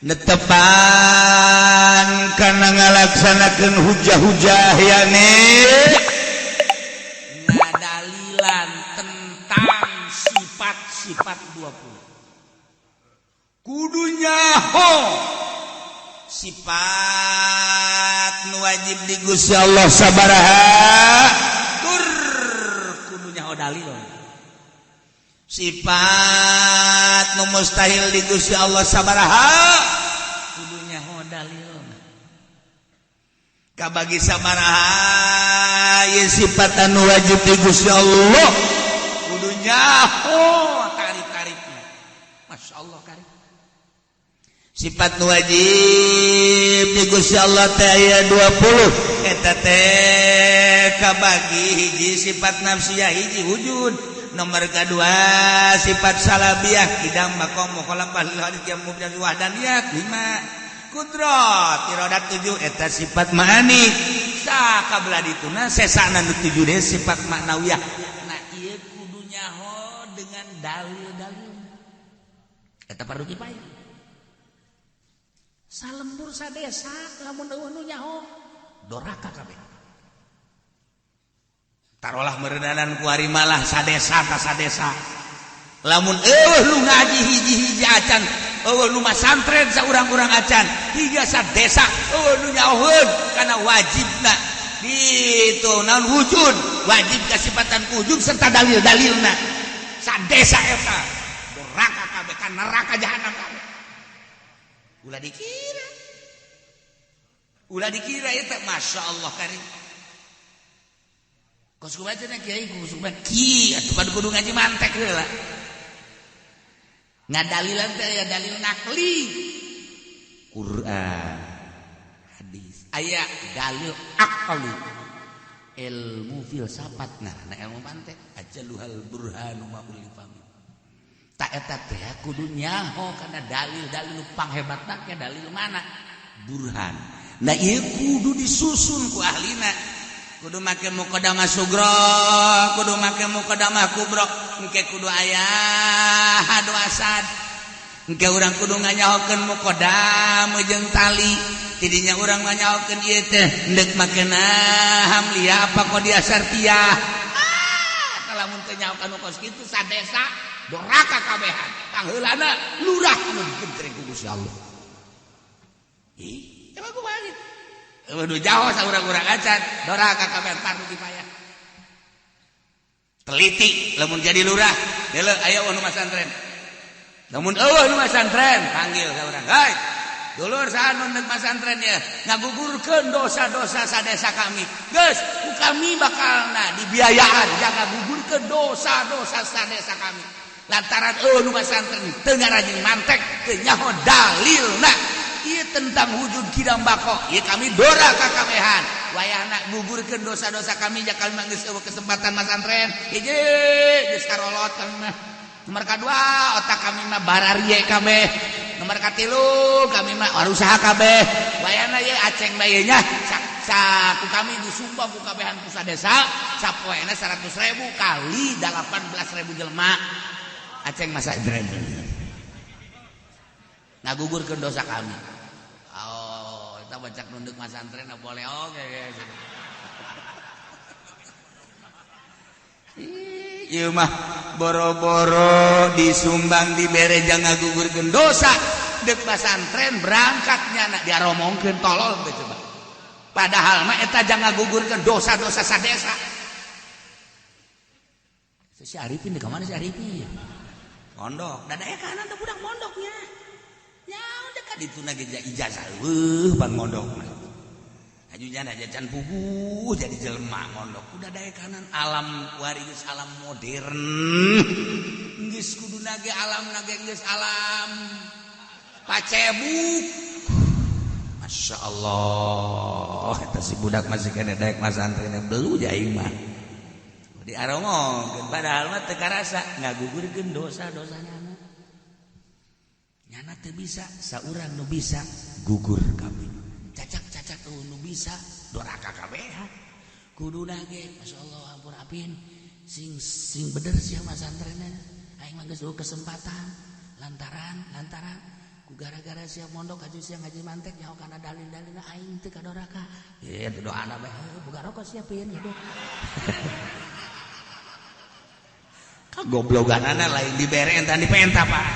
Netepan kana ngalaksanakeun hujah-hujah yakni ngadalilan tentang sifat-sifat 20 kudu nyaho sifat nu wajib di Gusti Allah sabaraha tur kudu nyaho dalil, sifat nu mustahil di Gusti Allah sabaraha kudu nyaho dalil, kabagi sabaraha ieu sifat anu wajib di Gusti Allah kudu nyaho tarif-tarifna. Masya Allah karib sifat nu wajib di Gusti Allah teh aya 20. Eta teh kabagi hiji sifat nafsiyah, hiji wujud, nomor kedua sifat salabiah, kidam, baqa, mukhalafah lil hadits yang mubtadi, wahdaniyat lima, kudrat, iradat tujuh, eta sifat ma'ani. Sakabla dituna sesana nu tujuh deh sifat maknawiyah. Nah, ieu kudu nyaho dengan dalil-dalil. Eta fardu kifayah. Salembur sadesa lamun euweuh nu nyaho, doraka kabeh. Tarolah meureunanan kuari malah sadesa ka sadesa, lamun euweuh nu ngaji hiji-hiji acan, euweuh nu masantren saurang-urang acan, hingga sadesa euweuh nu nyahoeun kana wajibna itu naon, wujud, wajib kasifatan wujud serta dalil-dalilna, sadesa eta doraka kabeh, ka neraka jahanam kabeh. Ulah dikira, ulah dikira eta. Masya Allah karim. Kos kumaha cenah kiai, kos kumaha ki atuh kan kudu ngaji mantek heula. Ngadalilan teh aya dalil nakli, Quran, hadis, aya dalil akli, ilmu filsafat. Nah, ilmu mantek ajaluhal burhanu ma ulifa. Tak eta teh kudu nyaho kana dalil-dalil panghebatna ke dalil mana, burhan. Nah, ieu kudu disusun ku ahlina, kudu make muqaddamah sugro, kudu make muqaddamah kubro, engke kudu aya hadu asad, engke urang kudu nganyahokeun muqaddam jeung tali. Tidinya urang nganyahokeun ieu teh endek makena hamliah apa qodiyah syartiyah. Ah, lamun teu nyahokeun kos kitu, sadesa doraka kabehan. Pangheulana lurah anu digentreng ku Gusti Allah. Ih, coba kumaha gitu. Waduh, jauh saurang-urang acan, doraka kabehan, fardu kifayah. Teliti lamun jadi lurah, deuleu aya nu masantren. Lamun euweuh nu masantren, panggil saurang. Hei, dulur, saha nu ndek masantren ya, ngagugurkeun dosa-dosa sadesa kami. Geus, ku kami bakalna dibiayaan jangan gugurkeun dosa-dosa sadesa kami. Lantaran euweuh nu masantren, teu ngarajin mantek, teu nyaho dalilna. Ieu tentang wujud kidam bako. Ieu kami dora ka kabehan. Wayahna gugurkeun dosa-dosa kami, ja kami mah geus euweuh kesempatan masantren. Hiji, geus karolot kami mah. Nomor kadua, otak kami mah bararie kabeh. Nomor katilu, kami mah usaha kabeh. Wayahna ye aceng bae nya ku kami disumbang ku kabehan pusat desa sapoena 100.000 kali 18.000 jelema, aceng masa ngagugurkeun dosa kami. Oh, kita baca nunduk masantren boleh, oke okay. Ieu mah boro-boro disumbang, dibere jang ngagugurkeun dosa, dek pasantren berangkatnya nak diaromongkeun tolol teh coba. Padahal mah eta jang ngagugurkeun dosa-dosa sadesa. Si Arifin di mana, si Arifin? Mondok, dadaya kanan teh budak mondoknya. Ya udah kan itu nage ijazah eueuh pan mondok. Ajunya aja can puguh jadi jelema mondok. Udah daya kanan alam kuari geus alam modern. Geus kudu nage alam nage geus alam pacebuk. Masya Allah, eta si budak masih kene daek masantren belu aing mah. Diaromongkeun padahal mah teu karasa ngagugurkeun dosa-dosa nyana. Nyana teu bisa, saurang nu bisa gugur kabeh. Cacak-cacak nu bisa doraka kabeh. Kudu nage masyaallah, ampun apin sing sing bener sia masantrenna. Aing mah geus kesempatan lantaran lantaran Ku gara-gara sia mondok aju sia ngaji mantek nyaho kana dalil-dalilna aing teu kadoraka. Ye teu doana bae boga rokok sia pieun gitu. Kagobloganana lain dibere entan dipenta Pak.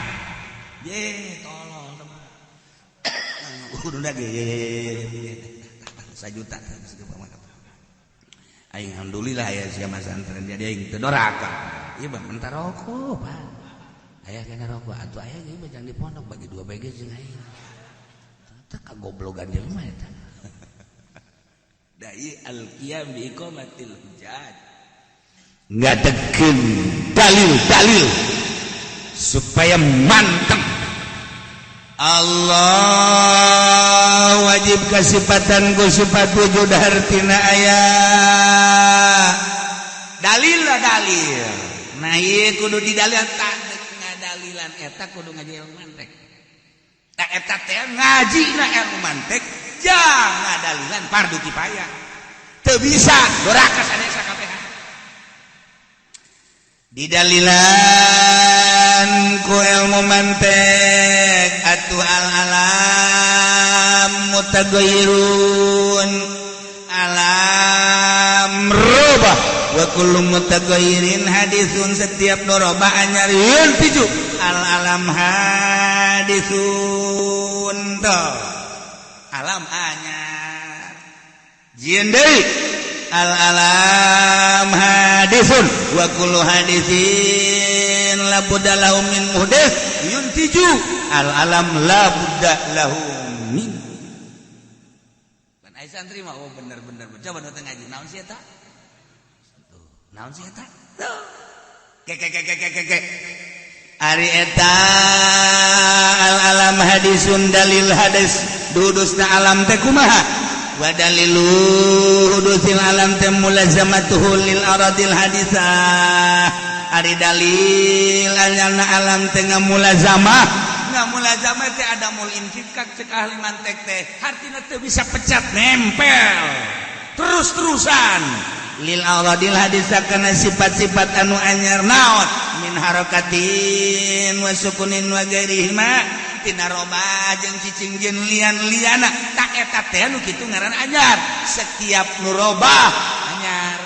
Ye tolol teman. Kuduna ge ye ye sajuta aing alhamdulillah ya sia masantren jadi aing teu doraka. Ieu mah mentah rokok Pak. Aya kena rokok atuh aya ge bejang di pondok bagi dua bege jeung aing. Tah kagoblogan jelema eta. Da ieu al-qiyam bi iqamatil hujjat. Ngadekeun dalil-dalil supaya mantep. Allah wajib kasipatan ku sifat wujud hartina aya. Dalil lah dalil. Nah ieu kudu didalilan tak ngadalilan eta kudu ngaji ilmu mantek. Tah eta teh ngajina ilmu mantek jang ngadalilan fardu kifayah. Teu bisa doraka sadesa kabehan. Didalilan ku ilmu mantek atuh al alam mutaghayyirun alam rubah wa kullu mutaghayyirin hadisun setiap nu robah anyar yun piju al alam hadisun toh alam anyar jieun deui al alam hadisun wa kullu hadisin la budda lahu min muhdits yuntiju al alam la budda lahu min. Pan ai santri mah oh bener-bener coba nu teu ngaji naon sih eta? Tuh, naon sih eta? Tuh. Ke ke ke ke ke ke. Ari eta al alam hadisun dalil hadis dudusna alam teh kumaha? Wa dalilu hudusil alam teh mulazamatuhu lil aradil hadisah. Ari dalil anyarna alam teh ngamulazamah, ngamulazamah teh ada mul infikak cek ahli mantek teh hartina teu bisa pecat nempel terus-terusan lil aradil hadisah kana sifat-sifat anu anyar naon min harakatin wa sukunin wa ghairihima tina robah jeung cicing jeung lian-liana tak eta teh nu kitu ngaran anyar. Setiap nu robah anyar,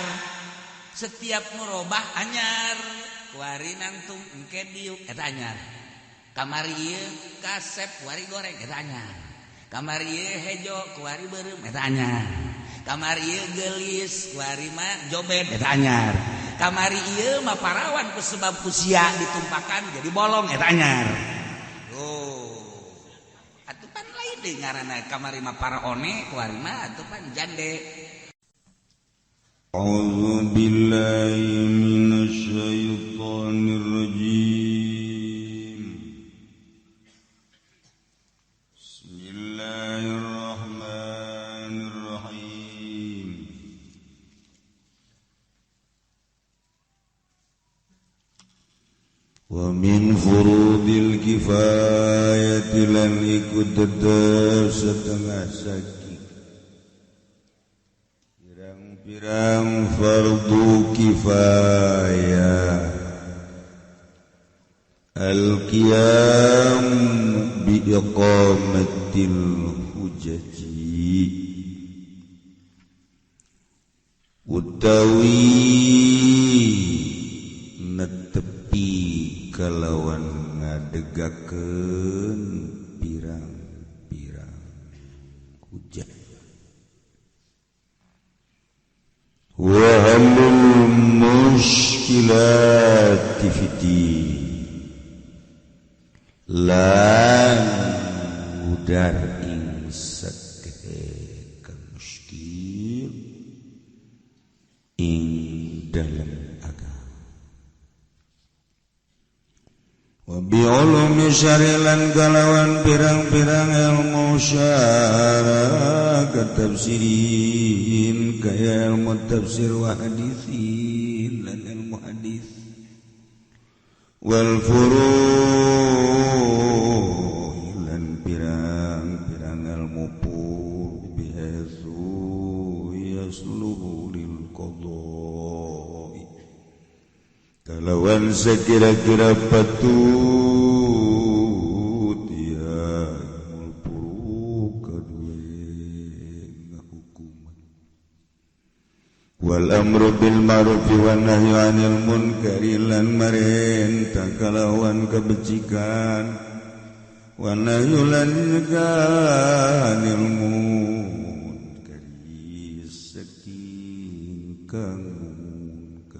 setiap nu robah anyar, kuari nangtung engke diuk eta anyar, kamari ieu kasep kuari goreng eta anyar, kamari ieu hejo kuari beureum eta anyar, kamari ieu geulis kuari mah jobed eta anyar, kamari ieu mah parawan ku sebab ku sia ditumpakan jadi bolong eta anyar. Oh, atuh pan lain deui ngaranna kamari mah paraone kuari mah atuh pan jande. A'udzu billahi minasyaitonir rajim. Bismillahirrahmanirrahim. Wa min furudil kifayati lan ikut tetep setengah sakit pirang-pirang fardu kifayah al-qiyam bi iqamatil hujaji utawi netepi kalawan ngadegakeun pirang-pirang hujah wa halul mushkilati fid lan mudar ing sakehe kang muskil ing dalem agama wa bi ulumi syari'an kalawan pirang-pirang ilmu syara katafsirin kaya ilmu tafsir wa hadisin lan ilmu hadis wal furu' lan pirang-pirang ilmu bihazu yasluhu lil qada'i kalawan sekira-kira patut ya Wal amru bil ma'ruf wan nahyu 'anil munkari lan marentah kalawan kebecikan wan nahyu lan 'anil munkari saking kang munkar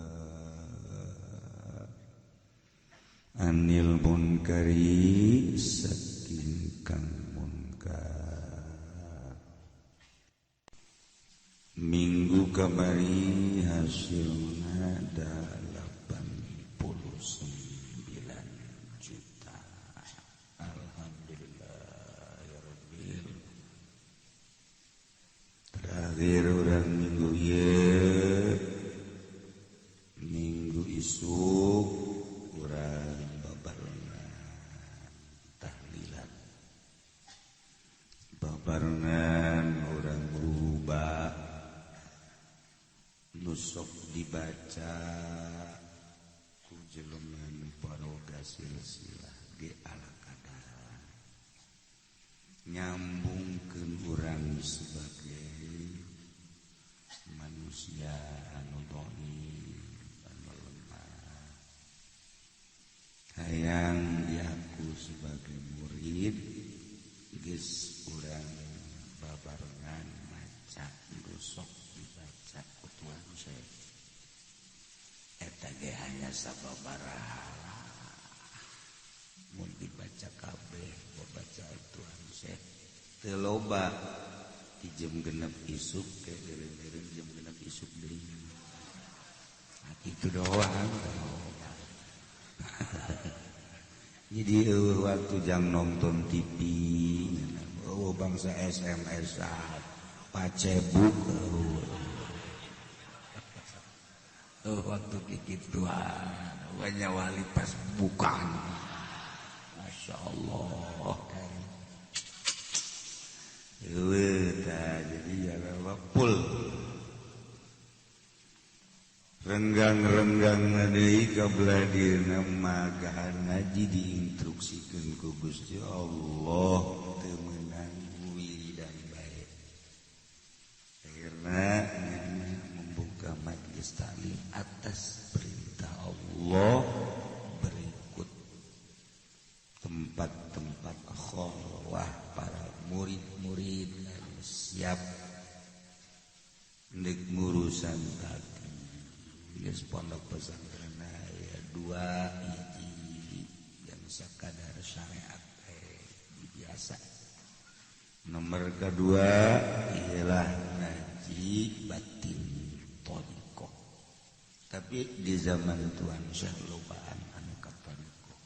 anil munkari saking kang munkar. Minggu kamari hasilna 89 juta. Alhamdulillah ya Rabbil. Terakhir urang minggu ieu, minggu isuk urang babarengan tahlilan. Babarengan urang rubah nusok dibaca ku jelema nu paroga silsilah ge ala kadar nyambungkeun urang sebagai manusia anu dhaif anu lemah hayang diaku sebagai murid geus urang babarengan maca nusok dibaca Tuhan saya eta ge hanya sababaraha mun dibaca kabeh baca Tuhan saya teu loba di jam genep isuk ke eureun-eureun jam genep isuk deui. Nah, itu doang teu loba. Jadi eueuh waktu jang nonton TV eueuh bangsa SMS-an Facebook eueuh. Oh, waktu kikituan banyak wali pas bukan. Masya Allah kan. Jadi ya full renggang-renggang deui kabelah dieuna magahan ngaji diinstruksikeun ku Gusti Allah teu meunang wiridan bae. Akhirna membuka majlis taklim atas perintah Allah berikut tempat-tempat khalwah para murid-murid siap ndek ngurusan tadi geus pondok pesantren aya dua hiji yang sakadar syariat biasa. Nomor kedua ialah ngaji batin thariqah. Tapi di zaman Tuhan Syekh lobaan anu ka thariqah.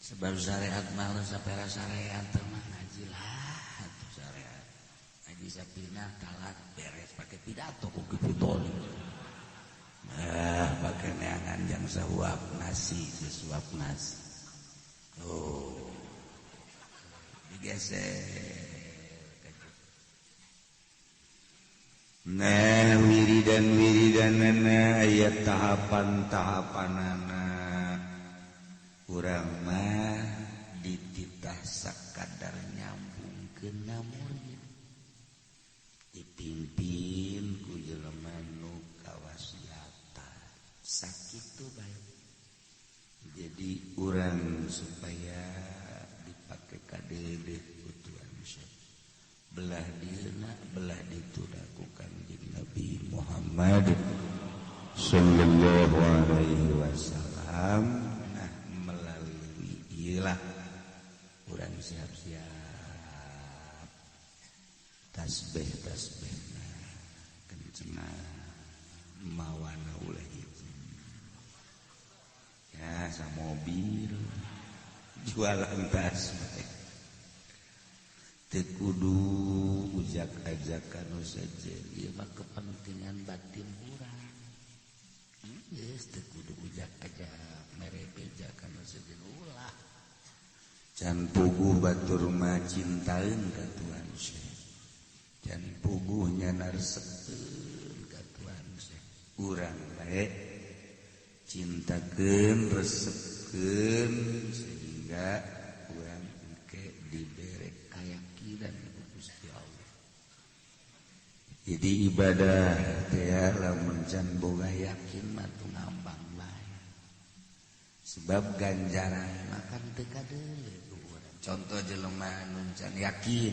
Sebab syariat mah sapera syariat mah ngaji lah atuh syariat. Ngaji sapina talak beres pakai pidato ku kitu. Ah, pakai neangan jang sahuap nasi, sesuap nasi. Oh. Digeser. Nah, wiridan-wiridanana aya tahapan-tahapanana. Urang mah dititah sakadar nyambungkeun na murid. Dipimpin ku jelema nu kawasiatan. Sakitu bae. Jadi urang supaya dipake kadeudeuh ku Tuhan Syekh. Belah dieuna belah ditu ku Kanjeng Nabi Muhammad sallallahu alaihi wasallam. Nah, melalui ieu lah urang siap-siap tasbih-tasbihna kencengna mawana ulah hiji. Ya, sa mobil jualan tasbih. Teu kudu ujak-ajakan nu sejen, ieu mah kepentingan batin urang. Geus teu kudu ujak-ajak mere beja ka nu sejen ulah. Can puguh batur mah cintaeun ka Tuhan Syekh. Can puguh nyanaresepeun ka Tuhan Syekh. Urang bae cintakeun resepkeun sehingga urang engke dibere keyakinan ku Gusti Allah. Jadi ibadah teh lamun can boga yakin mah teu ngambang bae. Sebab ganjaran mah kan teu kadeuleu. Contoh jelema anu can yakin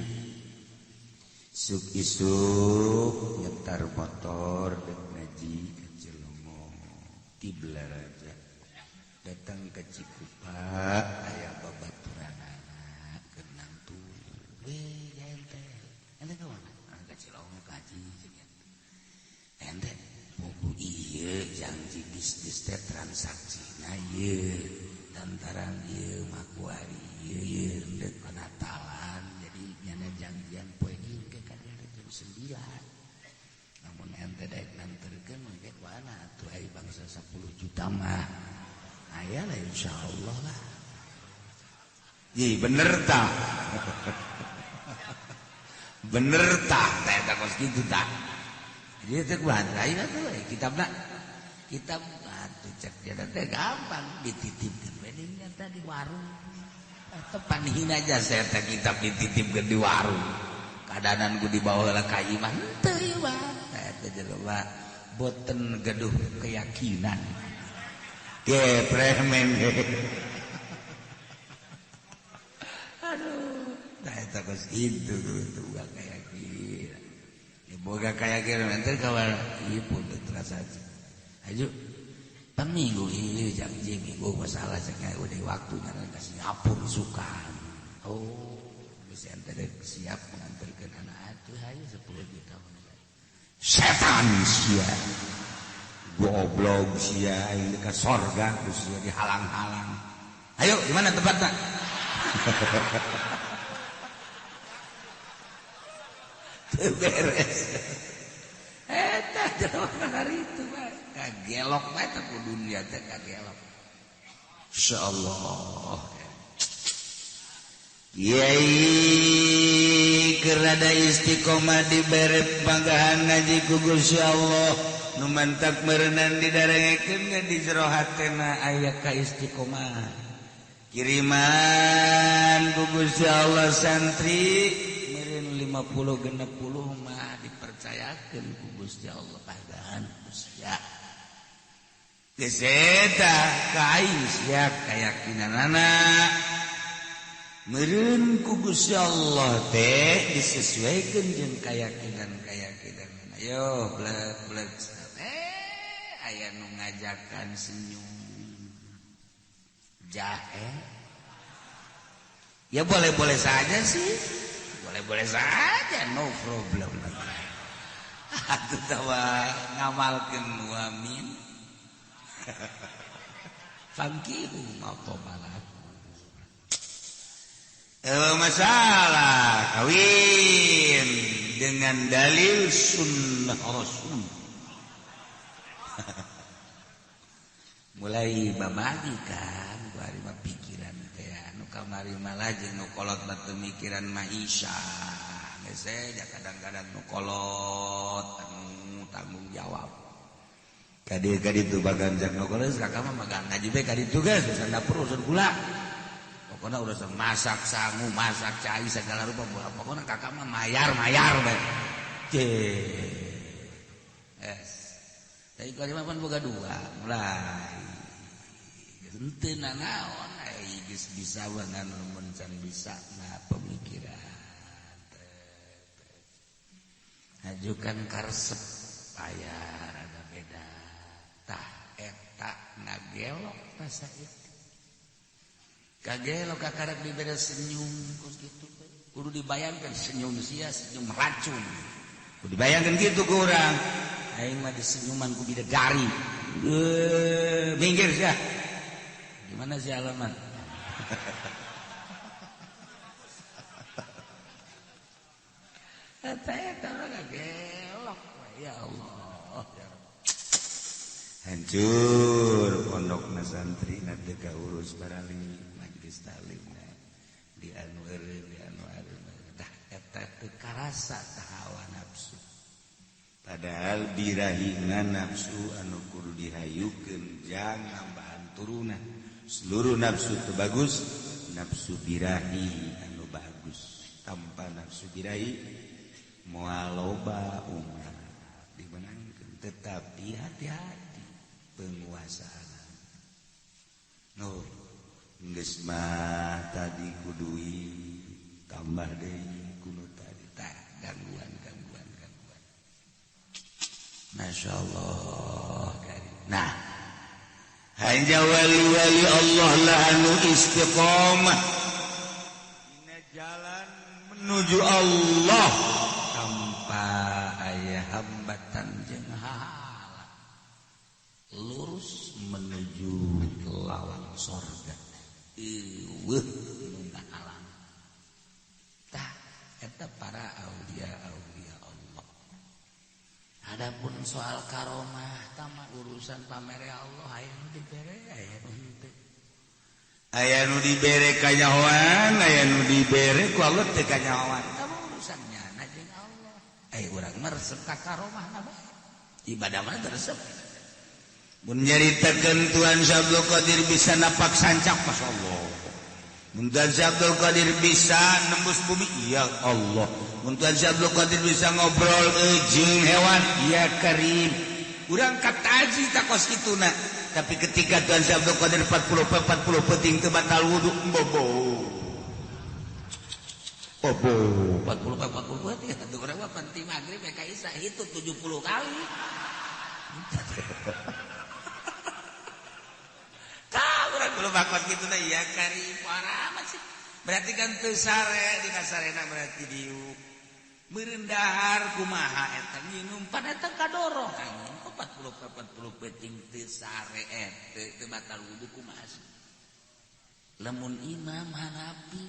isuk isuk nyetar motor dek ngaji ke Cilongok ti Balaraja datang ke Cikupa aya babaturanana keur nangtung we ente ente ka mana ka Cilongok ngaji ente buku ieu janji bisnis teh transaksina ieu lantaran ieu mah kuari ieu deuk Natalan jadi nyana janjian poe ieu ke ka jam 9 namun ente daek nanterkeun mah mana atuh ai bangsa 10 juta mah aya lah insyaallah lah. Ih bener tah. Bener tah teh eta kos kitu tah. Jadi teh kumaha aya tuh kitabna. Kitab atuh cek dia teh gampang dititipkeun we nyata di warung. Tepan hina aja saya teh kitab dititipkeun di warung. Kadanan ku dibawa lah ka imah henteu ieu mah. Eta jelema boten gaduh keyakinan. Ge premen ge. Aduh, tah eta kos kitu tuh boga keyakinan. Ya boga keyakinan teh kawan ieu pun terasa. Ayo pan minggu ieu janji minggu masalah cek udah waktunya ka Singapura sukan. Oh, geus ente siap nganterkeun anak atuh hayu 10 juta. Setan sia. Goblok sia aing ka sorga ku sia dihalang-halang. Ayo di mana tempatnya? Teu beres. Eta jelema hari itu mah kagelok bae teh ku dunia teh kagelok. Insyaallah. Kiai keur rada istiqomah dibere panggahan ngaji ku Gusti Allah nu mantak meureunan didarengekeun di jero hatena aya ka istiqomah. Kiriman ku Gusti Allah santri meureun 50 60 mah dipercayakeun ku Gusti Allah panggahan sia. Geus eta ka aing sia kayakinanana meureun ku Gusti Allah teh disesuaikeun jeung kayakinan-kayakinan. Ayo blek-blek aya nu ngajakan senyum jahe. Ya boleh-boleh saja sih. Boleh-boleh saja, no problem. Atuh tawa ngamalkeun wamin. Fankihu ma tobalak. Masalah kawin dengan dalil sunnah Rasul. Mulai babagi kan kuari mah pikiran teh anu kamari mah jeung nu kolot mah teu mikiran maisha. Geus kadang-kadang nu kolot anu tanggung jawab. Kadi-kadi tu baganjang nu kolot kakak mah magang ngaji bae kadi tu geus urusan dapur urusan gula. Pokoknya urusan masak sangu, masak cai segala rupa pokoknya kakak mah mayar-mayar bae. Yes. Tapi kuari mah pan boga dua, mulai. Henteu nanaon ai geus bisa wangan lamun can bisa mah pemikiran. Ngajukan karesep aya rada beda. Tah eta ngagelok rasa itu. Kagelok kakarek dibere senyum kos kitu. Kudu dibayangkan senyum sia senyum racun. Kudu dibayangkan kitu ku urang. Aing mah disenyuman ku bidadari. Minggir sia. Gimana sih alaman? Eta eta mah kagelok ya Allah. Hancur pondokna santri na teu kaurus barali majelis taklimna di anu eureun di anu eureun tah eta teu karasa tah hawa nafsu. Padahal birahina nafsu anu kudu dihayukeun jang nambahan turunan. Seluruh nafsu teu bagus, nafsu birahi anu bagus. Tanpa nafsu birahi Moal loba umat dimenangkeun, tetapi hati-hati penguasaan. No, geus mah tadi kudui tambah deui kuno tadi tah gangguan. Masya Allah. Nah, hanya wali-wali Allah lah anu istiqomah dina jalan menuju Allah tanpa aya hambatan jeung hahalang, lurus menuju lawang sorga. Eueuh nu ngahalang. Tah eta para aulia Allah. Adapun soal karomah tama urusan pamere Allah, aya nu dibere aya nu henteu. Aya nu dibere kanyahoan, aya nu dibere ku Allah teu kanyahoan. Tama urusan nyana jeung Allah. Aya urang mah resep ka karomah na bae. Ibadah mah resep. Mun nyaritakeun Tuhan Syekh Abdul Qadir bisa napak sancak, masyaallah. Mun Tuhan Syekh Abdul Qadir bisa nembus bumi, ya Allah. Mun Tuhan Syekh Abdul Qadir bisa ngobrol jeung hewan, ya Karim. Urang kataji takos kituna. Tapi ketika Tuhan Syekh Abdul Qadir 40 peuting teu batal wudu, bobo. Bobo 40 peuting atuh urang mah penting magrib ka isya itu 70 kali. Urang belum bakot gitu nah, ya Karim parah amat sih. Berarti kan teu sare dina sarena berarti diuk. Meurendahar kumaha eta nginum pan eta kadorong angin 40 peuting teu sare eta teu batal wudu kumaha sih. Lamun Imam Hanafi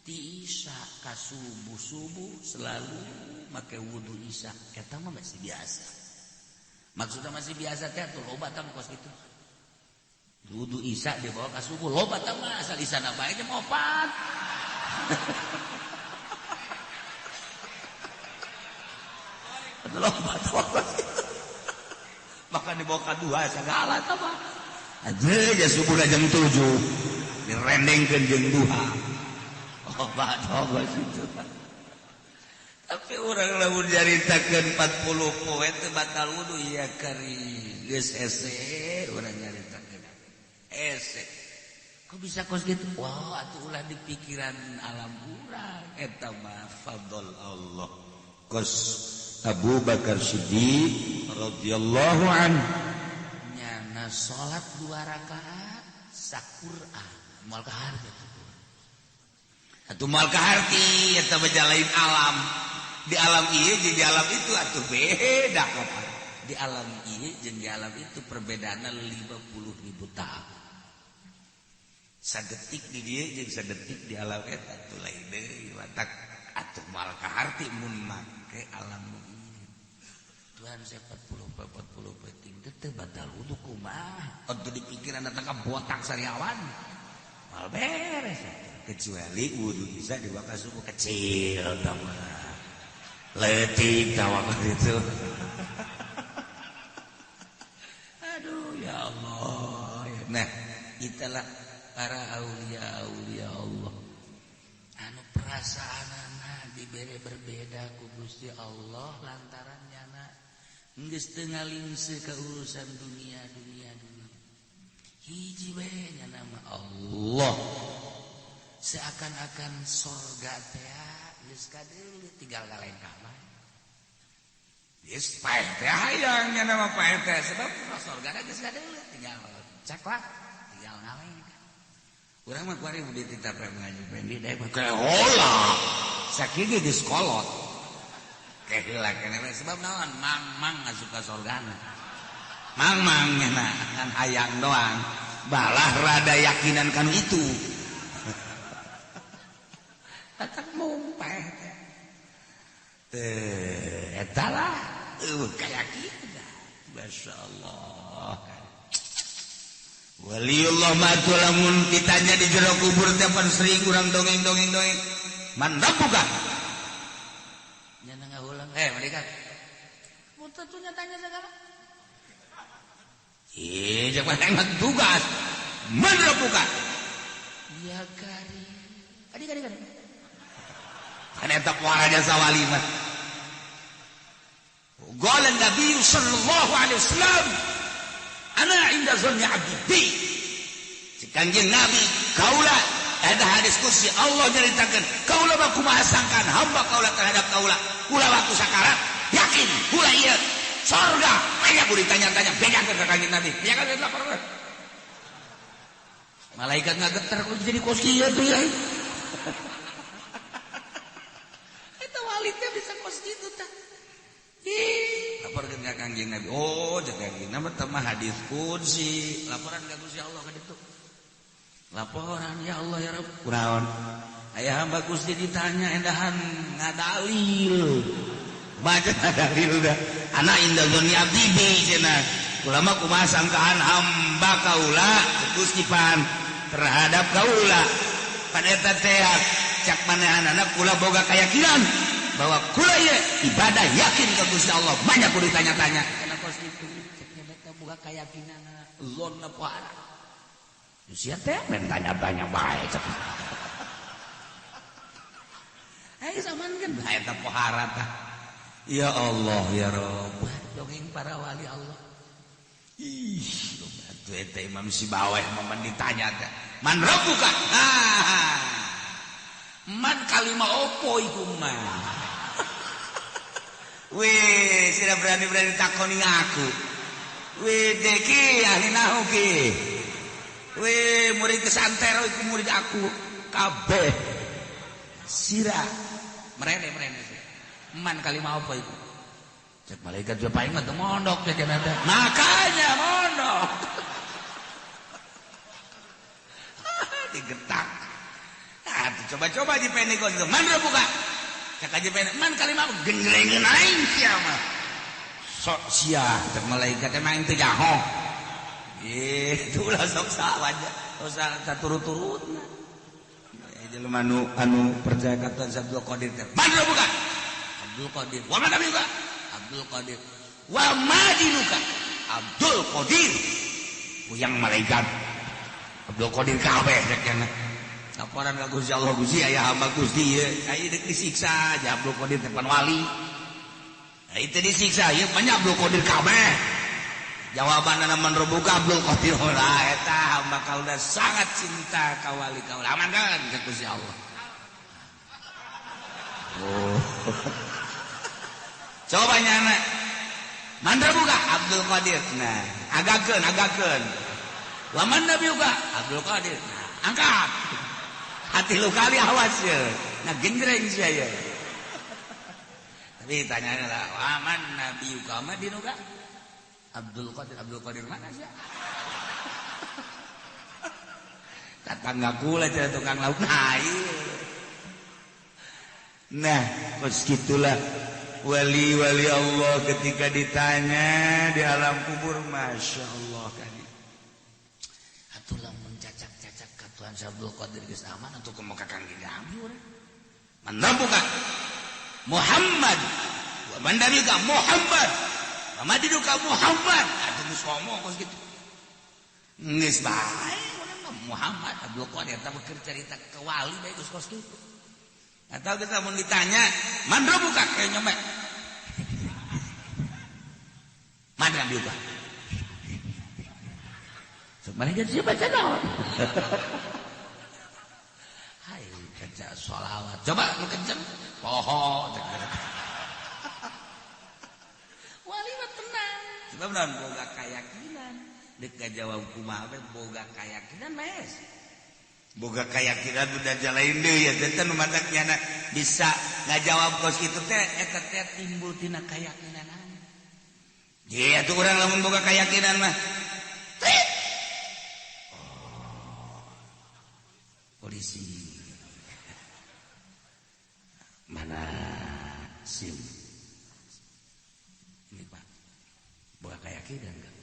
ti isya ka subuh-subuh selalu make wudu isya eta mah masih biasa. Maksudna masih biasa teh atuh loba tah kos kitu. Wudu isya dibawa ka subuh loba tah mah asal isya na bae jam 4. Loba tah. Bahkan dibawa ka dua segala tah mah. Aja subuh jam 7 direndengkeun jeung duha. Loba tah situ. Tapi urang lamun nyaritakeun 40 poe teu batal wudu ya kari geus hese urang nyaritakeun. Hese. Kok bisa kos gitu? Wah, atuh ulah di pikiran alam urang eta mah fadl Allah. Kos Abu Bakar Siddiq radhiyallahu anhu nyana salat 2 rakaat saQur'an moal kaharti atuh moal kaharti eta bejalain alam. Di alam ieu jeung di alam itu atuh beda kapan. Di alam ieu jeung di alam itu perbedaanna 50.000 tahun. Sadetik di dieu jeung sadetik di alam eta atuh lain deui watak atuh moal kaharti mun make alam ieu. Tuhan saya 40 peuting teu batal wudu kumaha? Atuh di pikiran datang ka botak sariawan. Moal beres atuh. Kecuali wudu bisa dibawa ka subuh kecil tah mah. Letik tawakal itu. Aduh ya Allah. Nah, itulah para aulia Allah. Anu perasaanana dibere berbeda ku Gusti Allah lantaran nyana geus teu ngalingse ka urusan dunia. Hiji we nyana mah Allah. Seakan-akan sorga teh geus kadeuleu tinggal ngalengkah mah. Geus paeh teh hayang nya mah paeh teh sebab sorga geus kadeuleu tinggal ceklak tinggal ngalengkah. Urang mah kuari mun dititah ngaji pendi daek mah kehola. Sakieu geus kolot. Keheula keneh sebab naon mang-mang asup ka sorgana. Mang-mang nya kan hayang doang. Balah rada yakinan kanu itu. Tak mumpeh teh eta lah kayakinan masyaallah. Waliullah ma lamun ditanya di jero kubur teh pan sering urang dongeng-dongeng dongeng man rabbuka nya ngahulang malaikat mun teu tanya segala jeung mah tugas man rabbuka ya kari kadi kadi kan eta puara jasa wali mah. Qala Nabi sallallahu alaihi wasallam ana inda zanni abdi bi. Kanjeng Nabi kaula ada hadis kursi Allah nyaritakeun kaula mah kumaha sangkaan hamba kaula terhadap kaula. Kula waktu sakarat yakin kula ieu sorga. Aya kudu ditanya-tanya bejakeun ka Kanjeng Nabi. Bejakeun laporkeun. Malaikat ngageter kok jadi kos kieu tuh ya. Eta wali teh bisa kos kitu tah. Ih, laporkeun ka Kanjeng Nabi. Oh, cek Kanjeng Nabi teh mah hadis qudsi. Laporan ka Gusti Allah ka ditu. Laporan ya Allah ya Rabb. Kunaon? Aya hamba Gusti ditanya endahan ngadalil. Baca dalil dah. Ana inda dzanni abdi bi cenah. Kula mah kumaha sangkaan hamba kaula Gusti pan terhadap kaula. Pan eta teh cak manehanana kula boga keyakinan bahwa kula ieu ibadah yakin ka Gusti Allah. Banyak kudu ditanya-tanya. Kana kos kitu cek eta boga keyakinan zonna pohara. Sia teh main tanya-tanya bae cek. Ai saman kan eta pohara tah. Ya Allah ya Rabb, dongeng para wali Allah. Ih, atuh eta Imam Sibaweh momen ditanya teh. Man rabbuka? Ah. Man kalima opo iku mah? Wih, sira berani-berani takoni aku. Wih, deki ahli nahu ki. Wih, murid kesantero iku murid aku kabeh. Sira merene. Man kalima apa iku? Cek malaikat juga paling mah teu mondok cek eta. Makanya mondok. Digetak. Ah, coba-coba di pendek kos itu. Man buka. Cek aja pendek. Man kalima apa? Gengrengeun aing sia mah. Sok sia cek malaikat emang teu jaho. Itulah sok sawaja. Usah saturut-turutna. Jelema anu percaya ka Tuhan Abdul Qadir teh. Man buka. Abdul Qadir. Wa man nabiyuka? Abdul Qadir. Wa madinuka? Abdul Qadir. Puyang malaikat. Abdul Qadir kabeh rek cenah. Laporan ka Gusti Allah, Gusti aya hamba Gusti ieu. Aya deuk disiksa aja Abdul Qadir teh pan wali. Aya teu disiksa ieu banyak Abdul Qadir kabeh. Jawabanna man rebuka Abdul Qadir lah eta hamba kaula sangat cinta ka wali kaula. Aman kan ka Gusti Allah. Oh. Coba nyana. Man rebuka Abdul Qadir. Nah, agakeun. Wa man nabiyuka Abdul Qadir. Nah, angkat. Hati lu kali awas ya. Nah, genjreng sia ya. Tapi tanyanya lah, wa man nabiyuka ma dinuka? Abdul Qadir, Abdul Qadir mana sih? Tetangga kula cenah tukang lauk. Nah, iya. Nah, kos gitulah wali-wali Allah ketika ditanya di alam kubur, masya Allah kan. Atuh lamun cacak-cacak ka Tuhan Abdul Qadir geus aman atuh kumaha ka Kangjeng Nabi urang. Man rabbuka? Muhammad. Wa man nabiyuka? Muhammad. Wa madinuka? Muhammad. Atuh geus ngomong kos kitu. Geus bae urang mah Muhammad Abdul Qadir tah keur carita ke wali bae geus kos kitu. Atau kita mau ditanya, man rabbuka kayak nyombe. Man rabbuka. Sok mana jadi baca naon? Hai, kerja sholawat. Coba lu kenceng. Poho. Wali mah tenang. Sebab naon boga keyakinan. Deuk ngajawab kumaha we boga keyakinan mes. Boga keyakinan udah jalain deui ya teh nu matak nyana bisa ngajawab kos kitu teh eta teh timbul tina keyakinan. Ye atuh urang lamun boga keyakinan mah. Trit. Oh. Polisi. Mana SIM? Ini Pak. Boga keyakinan enggak?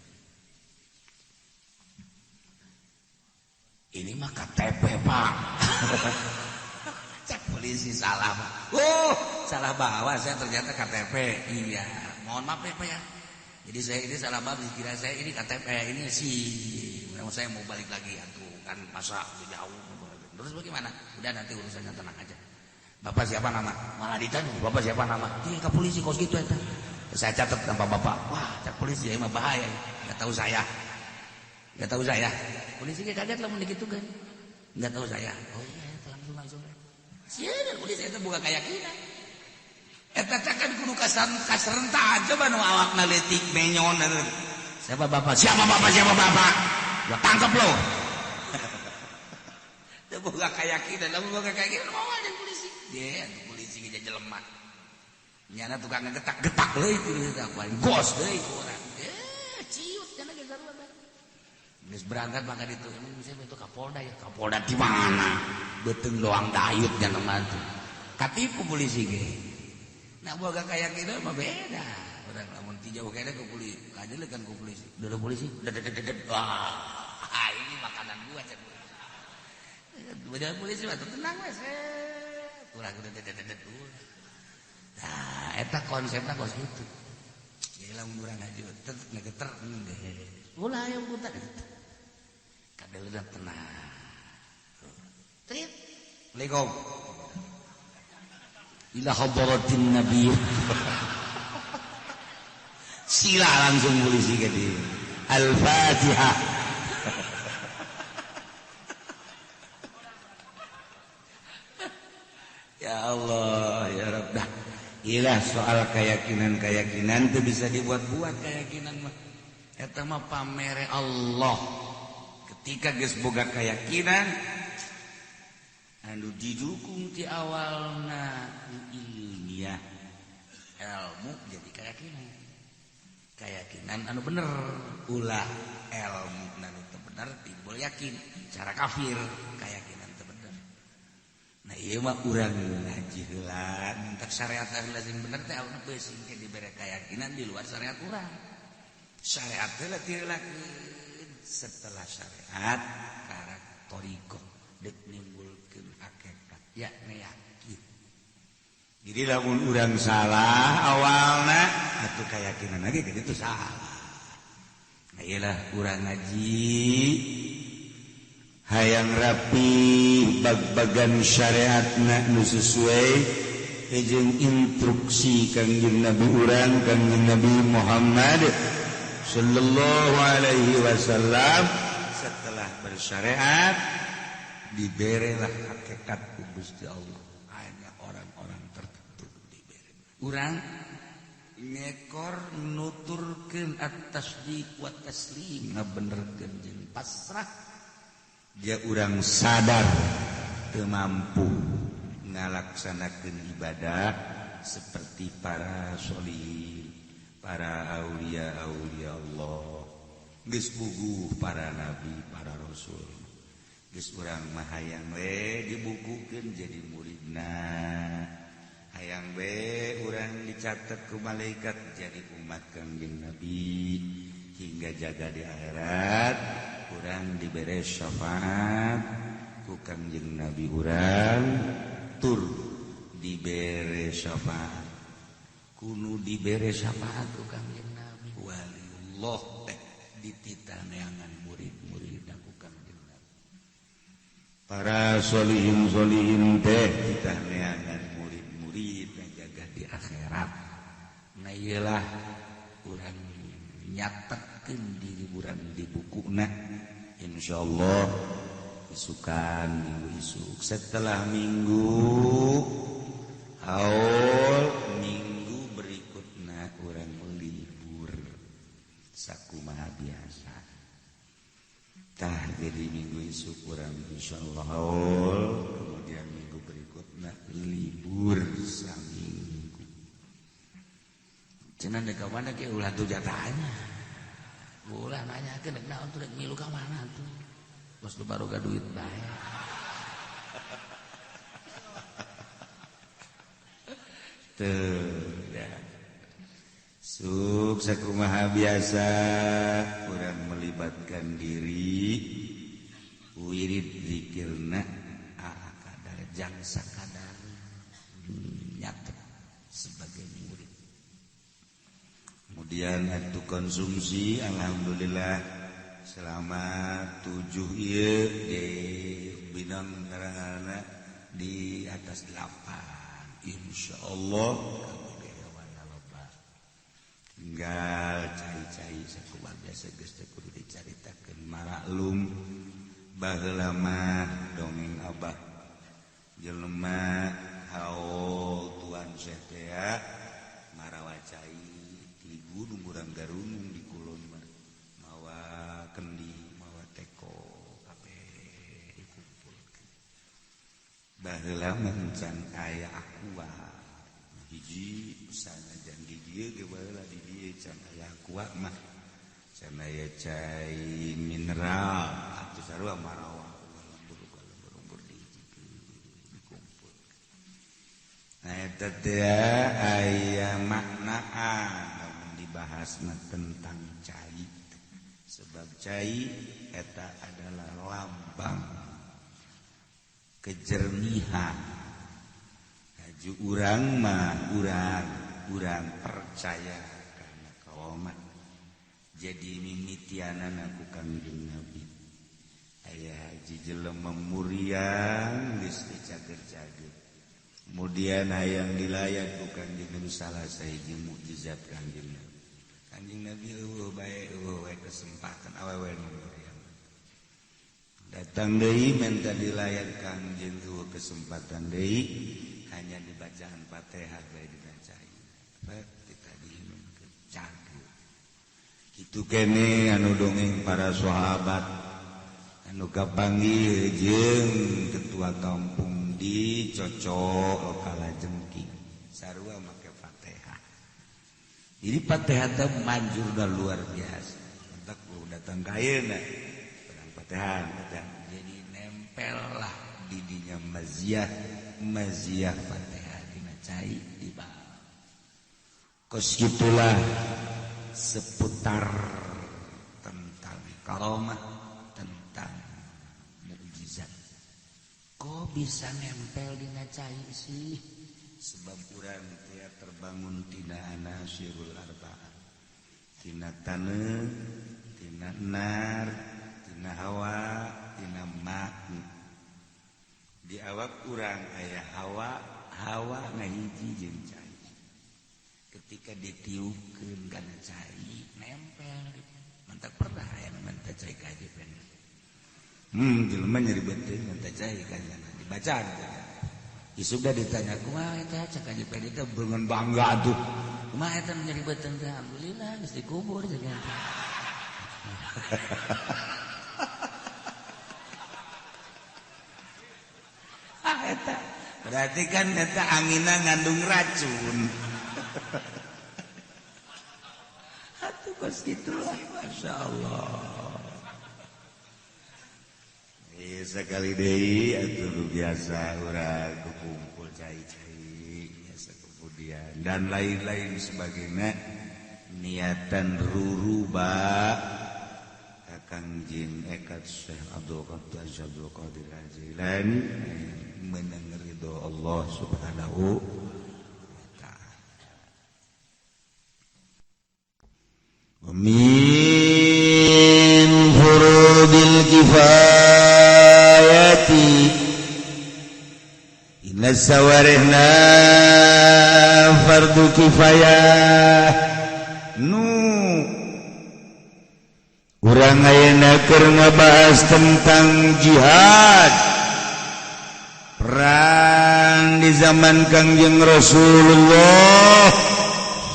Ini mah KTP Pak. Cek polisi salah Pak. Oh, salah bawa saya ternyata KTP. Iya, mohon maaf ya Pak ya. Jadi saya ini salah bawa, dikira saya ini KTP, ini sih. Saya mau balik lagi atuh kan masa jauh. Terus bagaimana? Udah nanti urusannya tenang aja. Bapak siapa nama? Malah ditanya, Bapak siapa nama? Iya, ke polisi kos gitu eta. Saya catat tanpa bapak. Wah, cak polisi ya mah bahaya. Enggak tahu saya. Enggak tahu saya. Polisi kaget lamun digitukeun. Enggak tahu saya. Oh iya, langsung langsung. Sieun polisi itu buka keyakinan. Eta kan kudu kaserentaan coba nu awakna leutik menyon. Siapa bapak? Siapa bapak? Siapa bapak? Gua tangkap lo. Teu boga keyakinan, lamun boga keyakinan moal jeung polisi. Dia polisi ge jelema. Nyana tukang ngegetak-getak deui itu aku gos deui ku urang. Ciut cenah ge sarua bae. Geus berangkat maka ditu, emang saya itu Kapolda ya, Kapolda di mana? Beuteung doang dayut nya mah tuh. Katipu polisi ge. Nah boga keyakinan mah beda. Urang lamun ti jauh kene ku polisi, kajelekan ku polisi. Dulu polisi, wah, ini makanan gua cek. Beda polisi mah tenang we. Urang udah. Nah, eta konsepna kos kitu. Jadi lamun urang ngaji tetep ngegeter geus. Ulah aya buta gitu. Kadeuleuna tenang. Trit. Assalamualaikum. Ila hadratin nabi. Sila langsung polisi ke dia. Al-Fatihah. Ya Allah, ya Rabb. Dah. Ilah soal keyakinan-keyakinan itu bisa dibuat-buat keyakinan mah. Eta mah pamere Allah. Ketika geus boga keyakinan anu didukung ti awalna ilmiah. Ilmu jadi keyakinan. Keyakinan anu bener, ulah ilmu anu teu bener timbul yakin, cara kafir keyakinan teu bener. Nah ieu mah urang ngaji heula minta syariat heula sing bener teh awalna beusi ke dibere keyakinan di luar syariat urang. Syariat heula diheulakeun, setelah syariat karak thariqah deuk nimbulkeun hakikat ya yakin. Jadi lamun urang salah awalna atuh keyakinan lagi kan itu salah. Nah iyalah urang ngaji hayang rapi bag-bagan syariatna nu sesuai jeung instruksi Kangjeng Nabi urang Kangjeng Nabi Muhammad sallallahu alaihi wasallam. Setelah bersyariat diberelah hakikat ku Gusti Allah. Hanya orang-orang tertentu dibere. Urang ngekor nuturkeun at-tasdiq wa taslim, ngabenerkeun jeung pasrah. Dia urang sadar teu mampu ngalaksanakeun ibadah seperti para sholihin, para aulia-aulia Allah. Geus buguh para nabi, para rasul. Geus urang mah hayang we dibukukeun jadi muridna. Hayang we urang dicatat ku malaikat jadi umat Kangjeng Nabi hingga jaga di akhirat urang dibere syafaat ku Kangjeng Nabi urang tur dibere syafaat kunu dibere syafaat ku Kangjeng Nabi waliullah teh dititaneangan murid-murid ku Kangjeng Nabi para solihin-solihin teh dititaneangan murid-murid yang jaga di akhirat. Nah iyalah urang nyatetkeun diri urang di bukuna. Insyaallah isukan minggu isuk, setelah minggu haul minggu berikutna urang libur sakumaha biasa. Tah jadi minggu isuk urang insyaallah haul, kemudian minggu berikutna libur saminggu. Cenah dek ka mana ge ulah tuh jatahnya. Ulah nanyakeun dek naon tuh dek milu ka mana tuh. Bos lu baru gak duit bae. Tuh ya. Suk sakumaha biasa urang melibatkan diri wirid zikirna akadar jang sakadar nyatet sebagai murid. Kemudian atuh konsumsi alhamdulillah selama 7 ieu di Binang karangana di atas 8 insyaallah. Tinggal cai-cai sakumaha biasa geus teh kudu dicaritakeun maraklum baheula mah dongeng abah jelema haul tuan Syekh teh marawa cai di gunung urang garunung di kulon mah mawa kendi mawa teko kabeh dikumpulkeun. Baheula mah can aya aqua hiji sanajan di dieu ge baheula di dieu can aya aqua mah can aya cai mineral atuh sarua marawa lembur dihijikeun dikumpulkeun. Nah eta teh aya maknaan lamun dibahasna tentang cai sebab cai eta adalah lambang kejernihan. Haju urang mah urang percaya karena karomah jadi mimitianan aku Kangjeng Nabi aya haji jelema muriang geus dicager-cager kemudian hayang dilayat ku Kangjeng Nabi salah sahiji mukjizat Kangjeng Nabi. Kangjeng Nabi eueuh bae eueuh we kesempatan awewe nu muriang datang deui menta dilayat Kangjeng eueuh kesempatan deui hanya dibacaan Fatihah bae dibacai. Kita diinumkeun cager. Kitu kene anu dongeng para sahabat anu kapanggih jeung ketua kampung di cocok kalajengking sarua make Fatihah. Jadi Fatihah teh manjurna luar biasa. Entak lu datang ka ayeuna urang Fatihah, Fatihah. Jadi nempel lah di dinya maziah Fatihah dina cai di bawah. Kos gitulah seputar tentang karomah, tentang mukjizat. Kok bisa nempel dina cai sih? Sebab urang teh terbangun tina anasirul arba'ah. Tina taneuh, tina nar, tina hawa, tina ma'. Di awak urang aya hawa, hawa ngahiji jeung cai. Ketika ditiupkeun kana cai nempel. Mantak pernah aya nu menta cai ka haji pen. Jelema nyeri beuteung menta cai ka jana dibacaan. Isuk da ditanya kumaha eta cak haji pen teh beungeun bangga atuh. Kumaha eta nyeri beuteung teh alhamdulillah geus dikubur jeung eta. Eta berarti kan eta angina ngandung racun. Atuh kos gitulah Masya Allah. Iya sekali deui atuh biasa urang kumpul cai-cai biasa kemudian dan lain-lain sebagainya niatan ruruba Kangjeng Ekat Syekh Abdul Qadir Abdul Qadir Al-Jailani menang ridho Allah Subhanahu wa ta'ala. Min furudil kifayati inna sawarihna fardu kifayah nu urang ayeuna keur ngabahas tentang jihad perang di zaman Kangjeng Rasulullah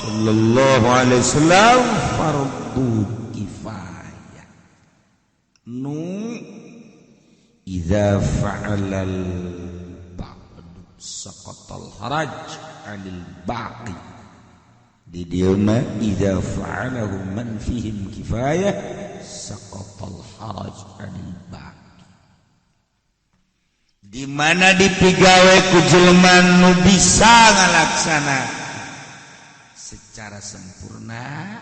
sallallahu alaihi wasallam fardu kifayah nu idza fa'alal ba'du saqatal haraj 'anil baqi. Di dieu mah idza fa'alahu man fihim kifayah saqatal haraj 'anil baqi. Di mana dipigawe ku jelema nu bisa ngalaksana secara sempurna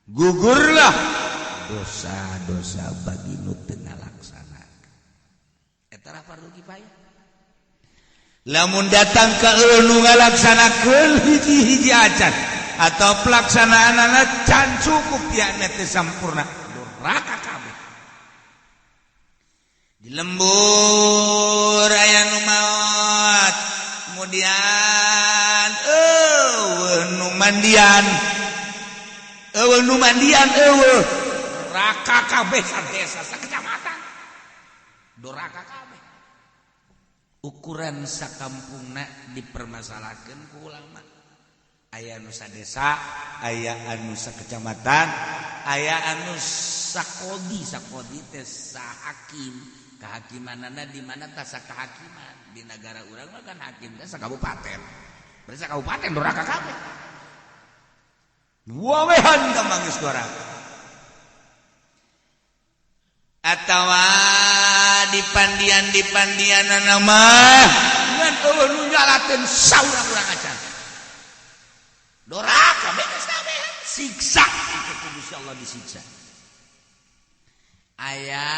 gugurlah dosa-dosa bagi nu teu ngalaksana. Eta fardu kifayah. Lamun datang ke nu ngalaksanakeun hiji-hiji acan atau pelaksanaanana can cukup ya teu sampurna duraka kabeh. Di lembur aya nu maot kemudian eueuh nu mandian Eueuh nu mandian eueuh. Raka kabeh sadesa sakecamatan. Doraka kabeh. Ukuran sakampungna dipermasalahkeun ku ulama. Aya anu sadesa, aya anu sakecamatan, aya anu sakodi, sakodi teh sahakim. Kehakimanana di mana tah sakahakiman? Di negara urang mah kan hakim teh sakabupaten. Berarti sakabupaten doraka kabeh. Wawehan ka manggis doraka. Atawa di pandian-dipandianana mah ngan eueuh nu nyalakeun saurang-urang acan. Doraka beres kabeh, siksa ku Gusti Allah disiksa. Aya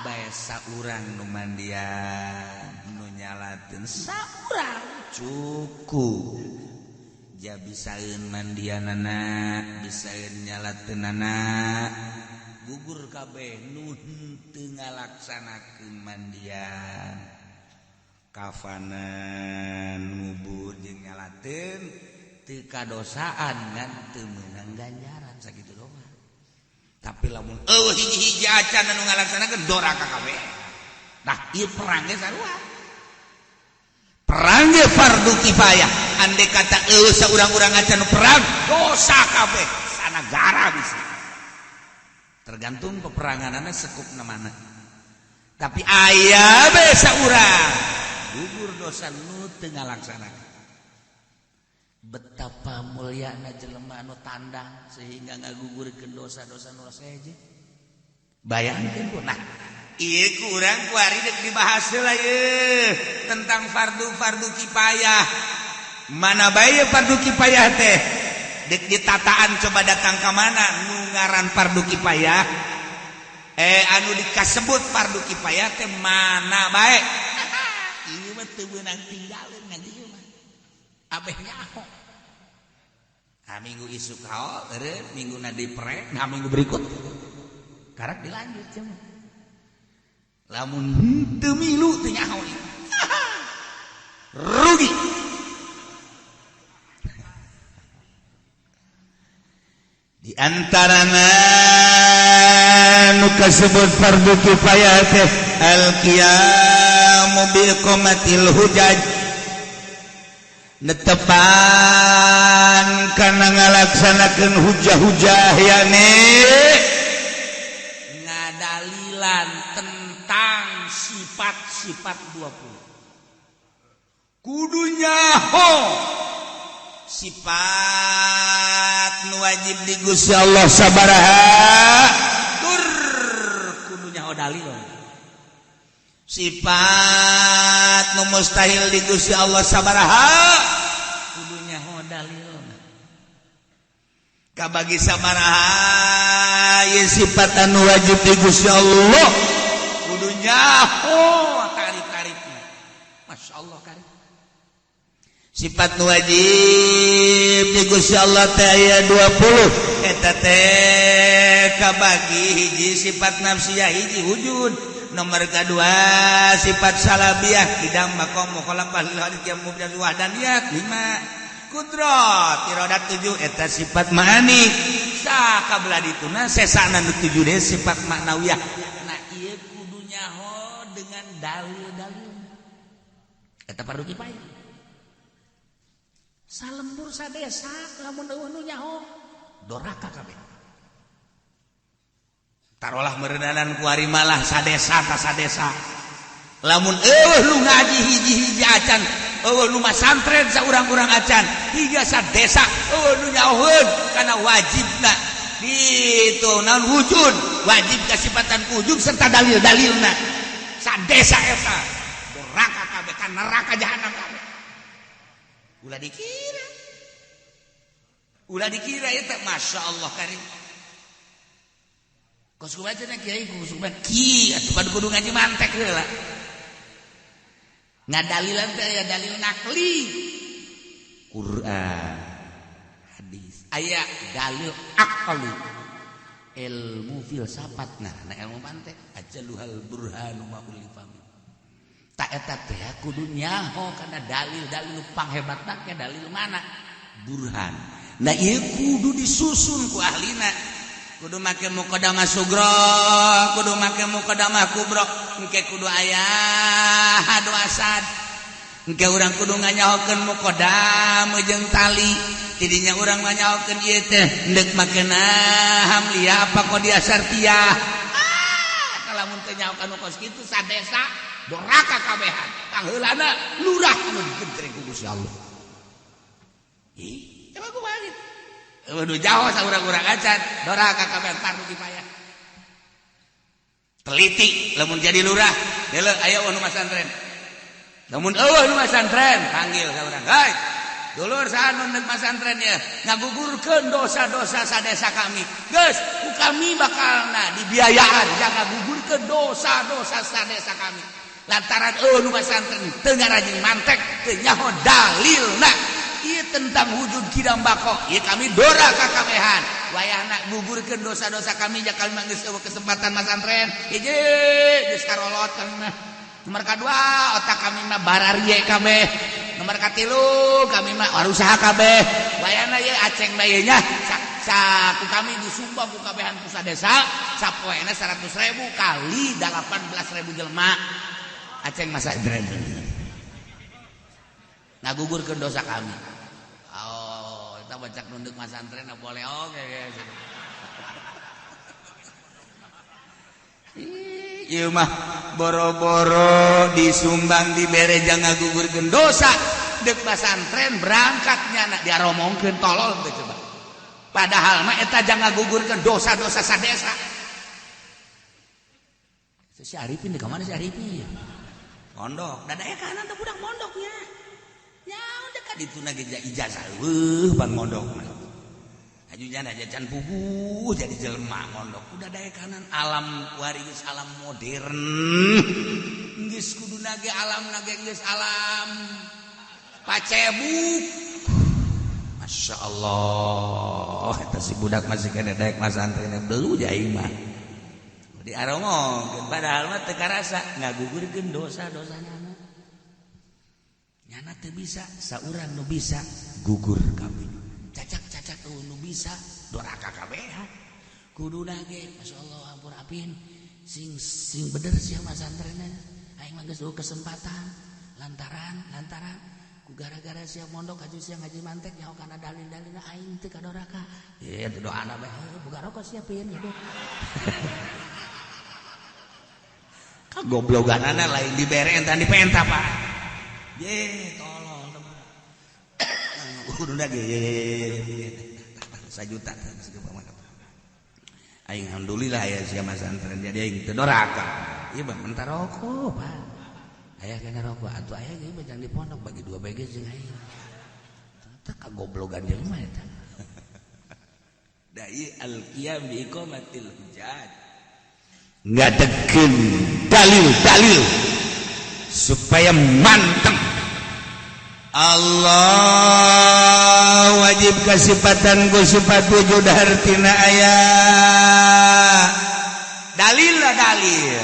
bae saurang nu mandian, nu nyalateun saurang cukup. Ja bisaeun mandianana, bisaeun nyalateunana. Gugur kabeh nu henteu ngalaksanakeun mandian. Kafanan ngubur jeung nyalateun teu kadosaan ngan teu meunang ganjaran sakitu doang. Tapi lamun eueuh hiji-hiji acan anu ngalaksanakeun doraka kabeh. Tah ieu perang ge sarua. Perang ge fardu kifayah. Andai kata eueuh saurang-urang acan perang, dosa kabeh sanagara bisa. Tergantung peperanganana sekupna mana. Tapi aya bae saurang gugur dosa nu teu ngalaksanakeun. Betapa mulyana jelema anu tandang sehingga ngagugurkeun dosa-dosa nu seje. Bayangkeun ku. Nah, ieu ku urang kuari deuk dibahas heula ieu tentang fardu-fardu kifayah. Mana bae fardu kifayah teh? Deuk ditataan coba datang ka mana nu ngaran fardu kifayah? Anu dikasebut fardu kifayah teh mana bae? Ieu mah teu meunang tinggalin ngaji ieu mah. Abeh nyaho. Nah, minggu isuk haol, eureun minggu dipre, nah minggu berikut karak dilanjut cuma. Lamun henteu milu teu nyaho ieu. Rugi. Di antarana nu kasebut fardu kifayah teh al-qiyamu bi iqamatil hujaj. Netepan kana ngalaksanakeun hujah-hujah yakni ngadalilan tentang sifat-sifat 20. Kudu nyaho sifat nu wajib di Gusti Allah sabaraha tur kudu nyaho dalil. Sifat nu mustahil di Gusti Allah sabaraha kudu nyaho dalil. Kabagi sabaraha ieu sifat anu wajib di Gusti Allah kudu nyaho tarif-tarifna. Masya Allah karib. Sifat nu wajib di Gusti Allah teh aya 20 eta teh kabagi hiji sifat nafsiyah hiji wujud. Nomor kedua sifat salabiah kidam maqam mukhalafah lil hadits yang mubtadi wahdaniyah 5 kudrat iradat 7 eta sifat ma'ani sakabla dituna sesana nu 7 deui sifat maknawiyah. Nah ieu kudu nyaho dengan dalil-dalil eta fardu kifayah. Salembur sadesa lamun eueuh nu nyaho doraka kabeh. Tarolah merenanan kuari malah sadesa ka sadesa. Lamun eueuh nu ngaji hiji-hiji acan, eueuh nu masantren saurang-urang acan, hingga sadesa eueuh nu nyahoeun kana wajibna. Ditu naon wujud, wajib kasipatan wujud serta dalil-dalilna. Sadesa eta doraka kabeh ka neraka jahanam kabeh. Ulah dikira. Ulah dikira eta masyaallah karim. Kos kumaha cenah kiai kos kumaha ki atuh kan kudu ngaji mantek heula. Ngadalilan teh aya dalil nakli. Quran, hadis, aya dalil akli. Ilmu filsafat nah ilmu mantek ajaluhal burhanu ma ulifam. Tak eta teh kudu nyaho kana dalil-dalil panghebatna ke dalil mana? Burhan. Nah, ieu kudu disusun ku ahlina, kudu make muqaddamah sugro, kudu make muqaddamah kubro, engke kudu aya hadu asad, engke urang kudu nganyahokeun muqaddam jeung tali. Tidinya urang nganyahokeun ieu teh endek makena hamliah apa qodiah syartiyah. Ah, lamun teu nyaho kanu kos kitu sadesa doraka kabehan. Pangheulana lurah anu digentreng ku Gusti Allah. Ih, coba kumaha gitu. Waduh, jauh saurang-urang acan doraka kabehan fardu kifayah. Teliti lamun jadi lurah, deuleu aya nu masantren. Lamun eueuh nu masantren, panggil saurang. Hei, dulur saha nu ndek masantren ya, ngagugurkeun dosa-dosa sadesa kami. Geus, ku kami bakalna dibiayaan jangan gugurkeun dosa-dosa sadesa kami. Lantaran eueuh nu masantren teu ngarajing mantek, teu nyaho dalilna. Ieu tentang wujud kidam bako. Ieu kami doraka kabehan. Wayahna gugurkeun dosa-dosa kami ja kami mah geus eueuh kesempatan masantren. Hiji geus karolot kami mah. Nomor kadua otak kami mah bararie kabeh. Nomor katilu kami mah usaha kabeh. Wayahna ieu aceng bae nya saku kami disumbang ku kabehan pusat desa sapoena 100.000 kali 18.000 jelema. Aceng masa ngagugurkeun dosa kami. Oh, kita baca nunduk masantren boleh oke guys. Ieu mah boro-boro disumbang dibere jangan ngagugurkeun dosa. Deuk pasantren berangkatnya nak diaromongkeun tolol teh coba. Padahal mah eta jangan ngagugurkeun dosa-dosa sadesa. Si Arifin di mana si Arifin? Mondok, dadaya kanan teh budak mondoknya. Ya udah kan itu nage ijazah eueuh pan mondok mah. Ajunya aja can puguh jadi jelema mondok. Udah daya kanan alam kuari geus alam modern. Geus kudu nage alam nage geus alam pacebuk. Masya Allah, eta si budak masih kena daek masantren belu aing mah. Diaromongkeun padahal mah teu karasa ngagugurkeun dosa-dosana. Nyana teu bisa, saurang nu bisa gugur kabeh. Cacak-cacak nu bisa doraka kabeh. Kuduna ge masyaallah ampun apin sing sing bener sia masantrenna. Aing mah geus kesempatan lantaran ku gara-gara sia mondok haji sia ngaji mantek nyaho kana dalil-dalilna aing teu kadoraka. Ieu teh doana bae boga rokok sia pieun hidup. Kagobloganana lain dibere entan dipenta Pak. Ye, tolol. Kudu ge sajuta aing alhamdulillah ya sia masantren jadi aing teu doraka. Ieu mah mentah rokok, Pak. Aya kana rokok atuh aya ge bejang di pondok bagi 2 BG jeung aing. Teh kagoblogan jelema eta. Dai al-qiyam bi iqamatil hujjat. Ngadekeun dalil-dalil supaya manteng. Allah wajib kasipatan ku sifat wujud hartina aya dalil lah dalil.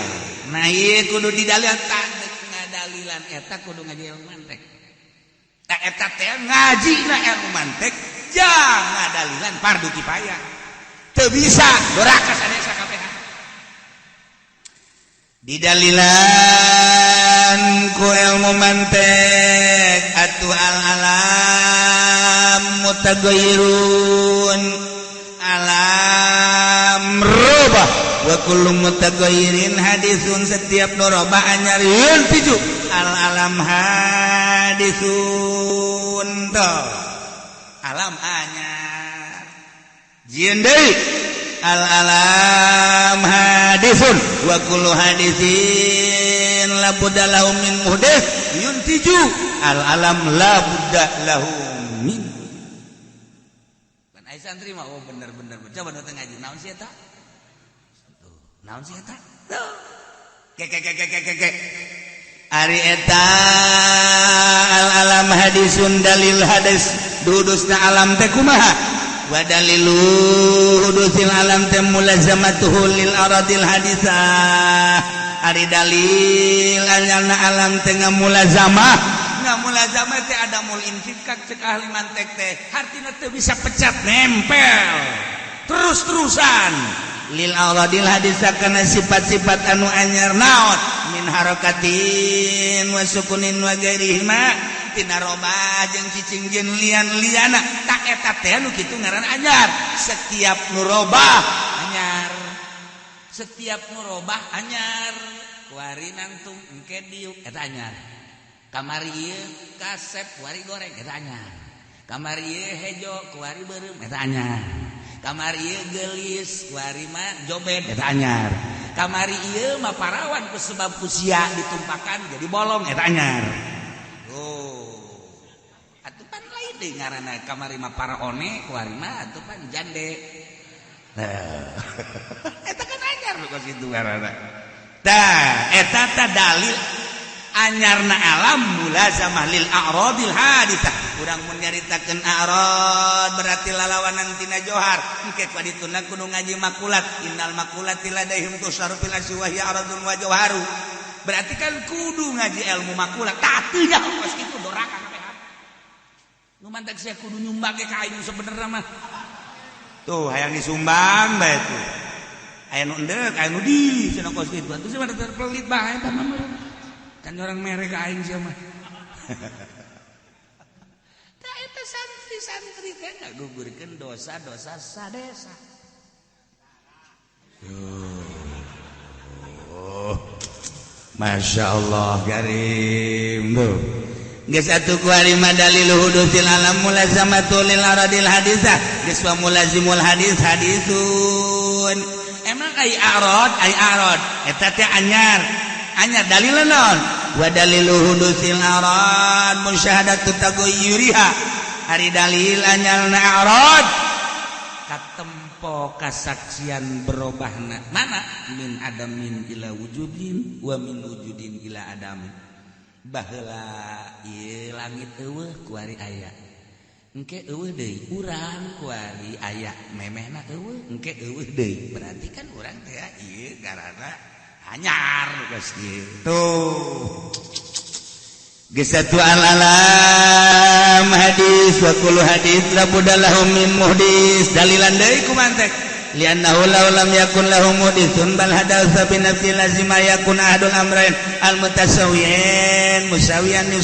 Nah ieu kudu didalilan tak ngadalilan eta kudu ngaji ilmu mantek. Nah eta teh ngajina ilmu mantek jangan ngadalilan fardu kifayah. Teu bisa doraka sadesa kabehan. Didalilan ku ilmu mantek atuh al-alam mutaghayyirun alam rubah wa kullu mutaghayyirin hadisun setiap dorobah anyar yeun piju al-alam hadisun to alam anyar jieun deui al-alam hadisun wa kullu hadisin la budda lahu min muhdits yuntiju al-alam la budda lahu min. Pan ai santri mah oh bener-bener coba nu teu ngaji naon sih eta? Tuh, naon sih eta? Tuh. Ke ke ke ke ke ke. Ari eta al-alam hadisun dalil hadis dudusna alam teh kumaha? Wa dalilu hudusil alam teh mulazamatuhu lil aradil hadisah. Ari dalil anyarna alam teh ngamulazamah Nah, mulazamah teh adamul infikak cek ahli mantek teh hartina teu bisa pecat, nempel terus-terusan lil a'radil hadisah kana sifat-sifat anu anyar. Naon? Min harakatin wa sukunin wa ghairihima, tina robah jeung cicing jeung lian-liana. Tak eta teh nu kitu ngaran anyar. Setiap nu robah anyar, setiap nu robah anyar. Kuari nangtung, engke diuk, eta anyar. Kamari ieu kasep, kuari goreng, eta anyar. Kamari ieu hejo, kuari beureum, eta anyar. Kamari ieu geulis, kuari mah jobed, eta anyar. Kamari ieu mah parawan, ku sebab usia ditumpakan jadi bolong, eta anyar. Oh, atuh pan lain deui ngaranna. Kamari mah paraone, kuari mah atuh pan jande. Nah, eta kan anyar nu kos kitu ngaranna. Tah, eta tah dalil anyarna alam, mulazamah lil a'radil haditsah. Urang mun nyaritakeun a'rad berarti lalawanan tina johar. Engke ku dituna kudu ngaji makulat, innal makulati ladaihim tusaru fil asyi wa hiya aradun wa jawharu. Berarti kan kudu ngaji ilmu makulat. Tah, teu nyaho kos kitu, doraka kabeh. Nu mantak sia kudu nyumbang ge ka aing sebenerna mah. Tuh, hayang disumbang bae tuh. Aya nu endek, aya nu di cenah kos kitu. Atuh sia mah pelit bae eta mah. Kan orang mere ka aing sia mah. Tah, eta santri-santri teh ngagugurkeun dosa-dosa sadesa. Oh. Masya Allah karim tuh. Geus atuh kuari mah dalil hudusil alam mulazamatu lil aradil hadisah. Geus wa mulazimul hadis hadisun. Emang ai arad, ai arad eta teh anyar. Anyar dalilna naon? Wa dalilu hudusil arad musyahadatu taghayyuriha. Ari dalil anyarna arad katempo kasaksian berobahna. Mana? Min adamin ila wujudin wa min wujudin ila adamin. Baheula ieu langit eueuh, kuari aya. Engke eueuh deui urang, kuari aya. Memehna eueuh, engke eueuh deui. Berarti kan urang teh ieu garana anyar geus kitu. Geus satu, al alam hadis wa kullu hadis la budda lahu min muhdis. Dalilan deui ku mantek, li'annahu law lam yakun lahu muhdithun bal hadatsa bi nafsi lazima yakun ahadul amrain al mutasawiyin musawiyan li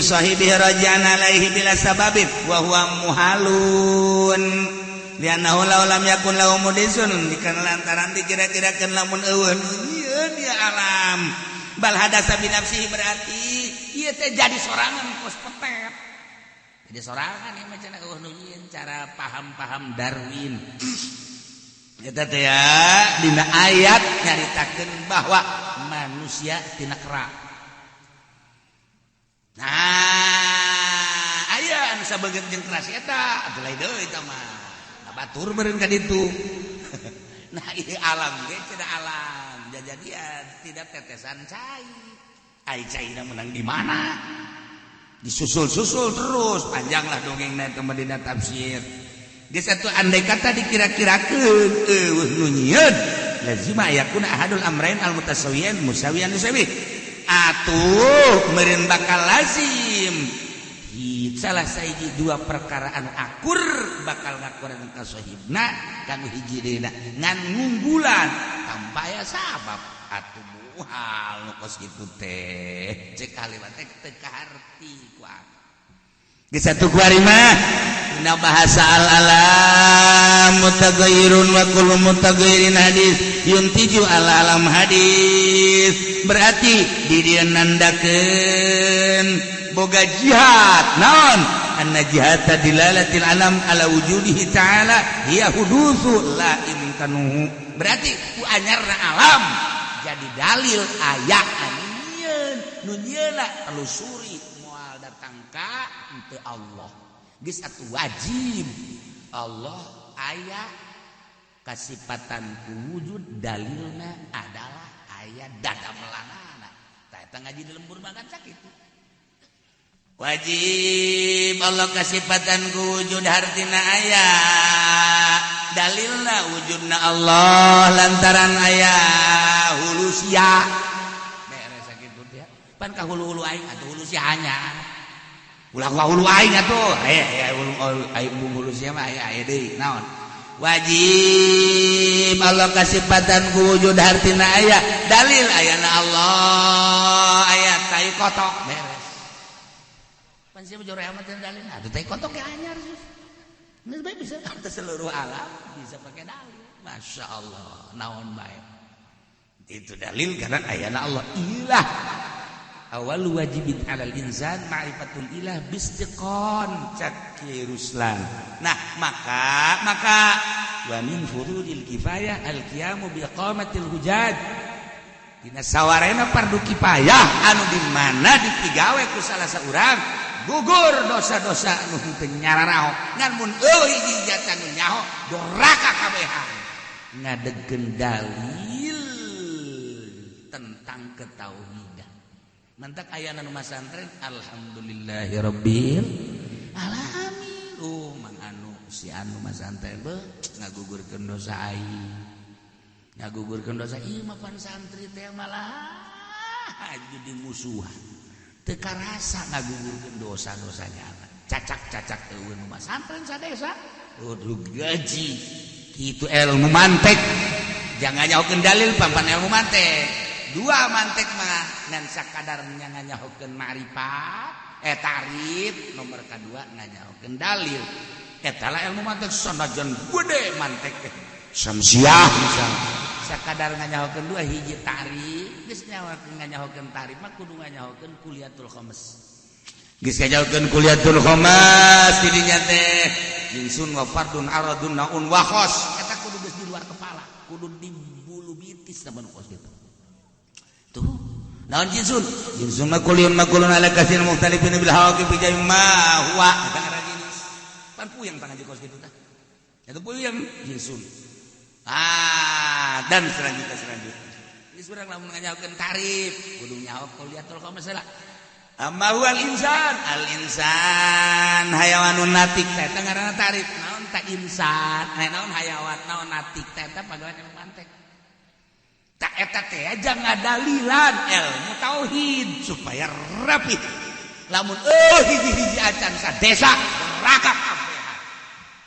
sahibihi raji'an alaihi bila sababin wa huwa muhalun. Li'annahu law lam yakun lahu muhdithun, dikana lantaran dikira-kirakeun lamun eueuh nyieun ieu alam bal hadatsa bi nafsihi, berarti ieu teh jadi sorangan kos petet, jadi sorangan ieu mah cenah, eueuh nu nyieun, cara paham-paham Darwin eta teh ya. Dina ayat nyaritakeun bahwa manusia tina kera. Nah, aya anu sabeungeut jeung keras eta atuh lain deui, eta mah batur meureun ka ditu. Nah, ieu alam ge cenah, alam jajadian tidak tetesan cai. Ai caina menang di mana? Disusul-susul terus, panjanglah dongengna eta mah dina tafsir. Geus atuh, andai kata dikira-kirakeun eueuh nu nyieun, lazima yakuna ahadul amrain al mutasawiyan musawiyan musawi, atuh meureun bakal lazim salah sahiji dua perkara anu akur bakal ngakuran ka sahibna kanu hiji deuna ngan ngunggulan tanpa aya sabab. Atuh muhal nu kos kitu teh, cek kalimat teh teu kaharti ku. Geus atuh kuari mah dina bahasa al alam mutaghayyirun wa kullu mutaghayyirin hadis yuntiju al alam hadis. Berarti di dieu nandakeun boga jihad naon? Anna jihata dilalatil alam ala wujudihi ta'ala hiya hudusu la imkanuhu. Berarti ku anyarna alam jadi dalil aya anu nyieun. Nu nyieunna telusuri moal datang ka henteu Allah. Geus atuh, wajib Allah aya kasipatan ku wujud, dalilna adalah aya dadamelanana. Tah, eta ngaji di lembur makan sakitu. Wajib Allah kasipatan ku wujud, hartina aya dalilna wujudna Allah lantaran aya hulusia. Beres sakitu teh. Pan ka hulu-hulu aing atuh hulu sia anyar. Ulah ka hulu aing atuh. Aya hulu aing hulu sia mah aya aya deui naon? Wajib Allah kasipatan ku wujud hartina aya dalil ayana Allah aya tai kotok beres. Pan sia jore amat dalil atuh tai kotok ge anyar sus. Geus bae bisa atas seluruh alam bisa pakai dalil. Masya Allah naon bae. Itu dalil karena ayana Allah ilah. Awal wajibin alal insan ma'rifatul ilah bistiqon cak Ruslan. Nah, maka wa min furudil kifayah al qiyamu bi iqamatil hujaj. Dina sawarena fardu kifayah anu di mana dipigawe ku salah saurang gugur dosa-dosa anu henteu nyararaho ngan mun eueuh hiji jatan nu nyaho doraka kabehan ngadegkeun dalil tentang ketauhidan. Mantak ayana nu masantren alhamdulillahirabbil alamin. Oh mang anu si anu masantren beuh ngagugurkeun dosa aing. Ngagugurkeun dosa ieu mah pan santri teh malah jadi musuhan. Teu karasa ngagugurkeun dosa-dosanya. Cacak-cacak eueuh nu masantren sadesa. Kudu gaji. Kitu ilmu mantek. Jangan nyahokeun dalil pampan ilmu mantek. Dua mantek mah ngan sakadar nyahokeun ma'rifat tarif nomor kadua nganyahokeun dalil eta lah ilmu mantek sanajan gede mantek teh samsiah misal sakadar nganyahokeun dua hiji tarif geus nganyahokeun tarif mah kudu nganyahokeun kuliatul khams geus nganyahokeun kuliatul khams didinya teh jinsun wa fardun aradun naun wa khos eta kudu geus di luar kepala kudu di bulu bitis lamun kos kitu. Tuh, naon jinsun? Jinsun makulun makulun ala katsir mukhtalifin bil hawaqi bi ma huwa eta ngaran jenis. Pan puyeng pangaji kos kitu tah. Eta puyeng jinsun. Ah, dan selanjutnya. Geus urang lamun nganyahokeun tarif, kudu nyaho kuliatul khamsalah. Amma huwal insan, al insan hayawanun natik teh eta ngaranna tarif. Naon ta insan? Naon hayawan, naon natik teh eta pagawean ilmu mantek. Tak eta teh aja ngadalilan ilmu tauhid supaya rapi. Lamun hiji-hiji acan sadesa neraka kabehan.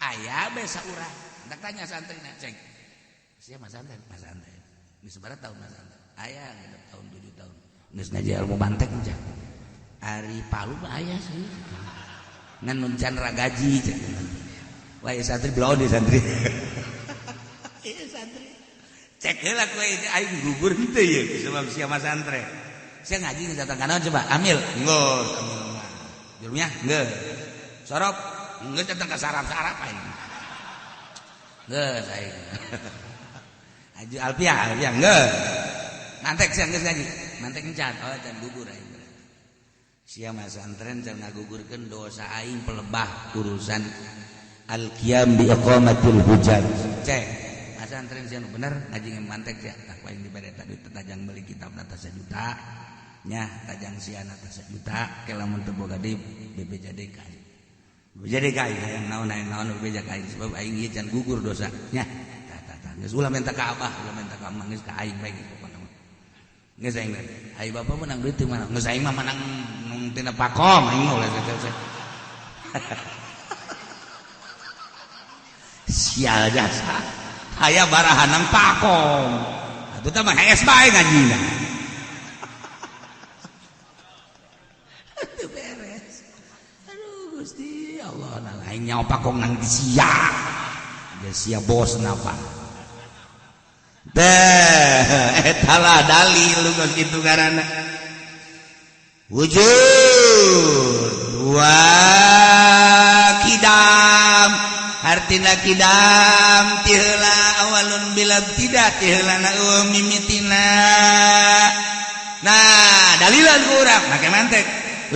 Aya bae saurang. Hendak tanya santrina, ceng. Sia masantren, masantren. Geus sabaraha tahun masantren? Aya genep tahun 7 tahun. Geus ngaji ilmu mantek ceng. Ari Palu mah aya sih. Ngan mun can ragaji ceng. Wah santri belon di santri. Iya santri. Cek heula ku aing gugur henteu ieu sebab sia masantren. Sia ngaji geus datang kana coba amil. Geus amil mah. Jurumnya geus. Sorop geus datang ka sarap-sarap aing. Geus aing. Haji Alfiah, Alfiah geus. Mantek sia geus ngaji. Mantek encan, oh can gugur aing. Sia masantren can ngagugurkeun dosa aing pelebah urusan al-qiyam bi iqamatil hujaj. Cek masantren sia nu bener ngaji mantek sia tah ku aing dibere tadi tajang meuli kitabna teh sajuta nya tajang siana teh sajuta ke lamun teu boga deui bebeja deui ka aing. Bebeja deui ka aing hayang naon bebeja ka aing sebab aing ieu can gugur dosa nya tah tah tah geus ulah minta ka abah ulah minta ka emang geus ka aing bae geus pokona mah geus aing ai bapa menang duit ti mana geus aing mah menang tina pakom aing mah ulah teh sial jasa aya barahanang pakom atuh teh mah hees bae ngajina teu beres aduh Gusti Allah nah aing nyaho pakong nang di sia geus sia bosna pak teh eta lah dalil geus kitu ngaranna wujud wa kidam hartina kidam tiheula awalun bila tidak tiheulana eueuh mimitina. Nah dalilan ku urang make mantek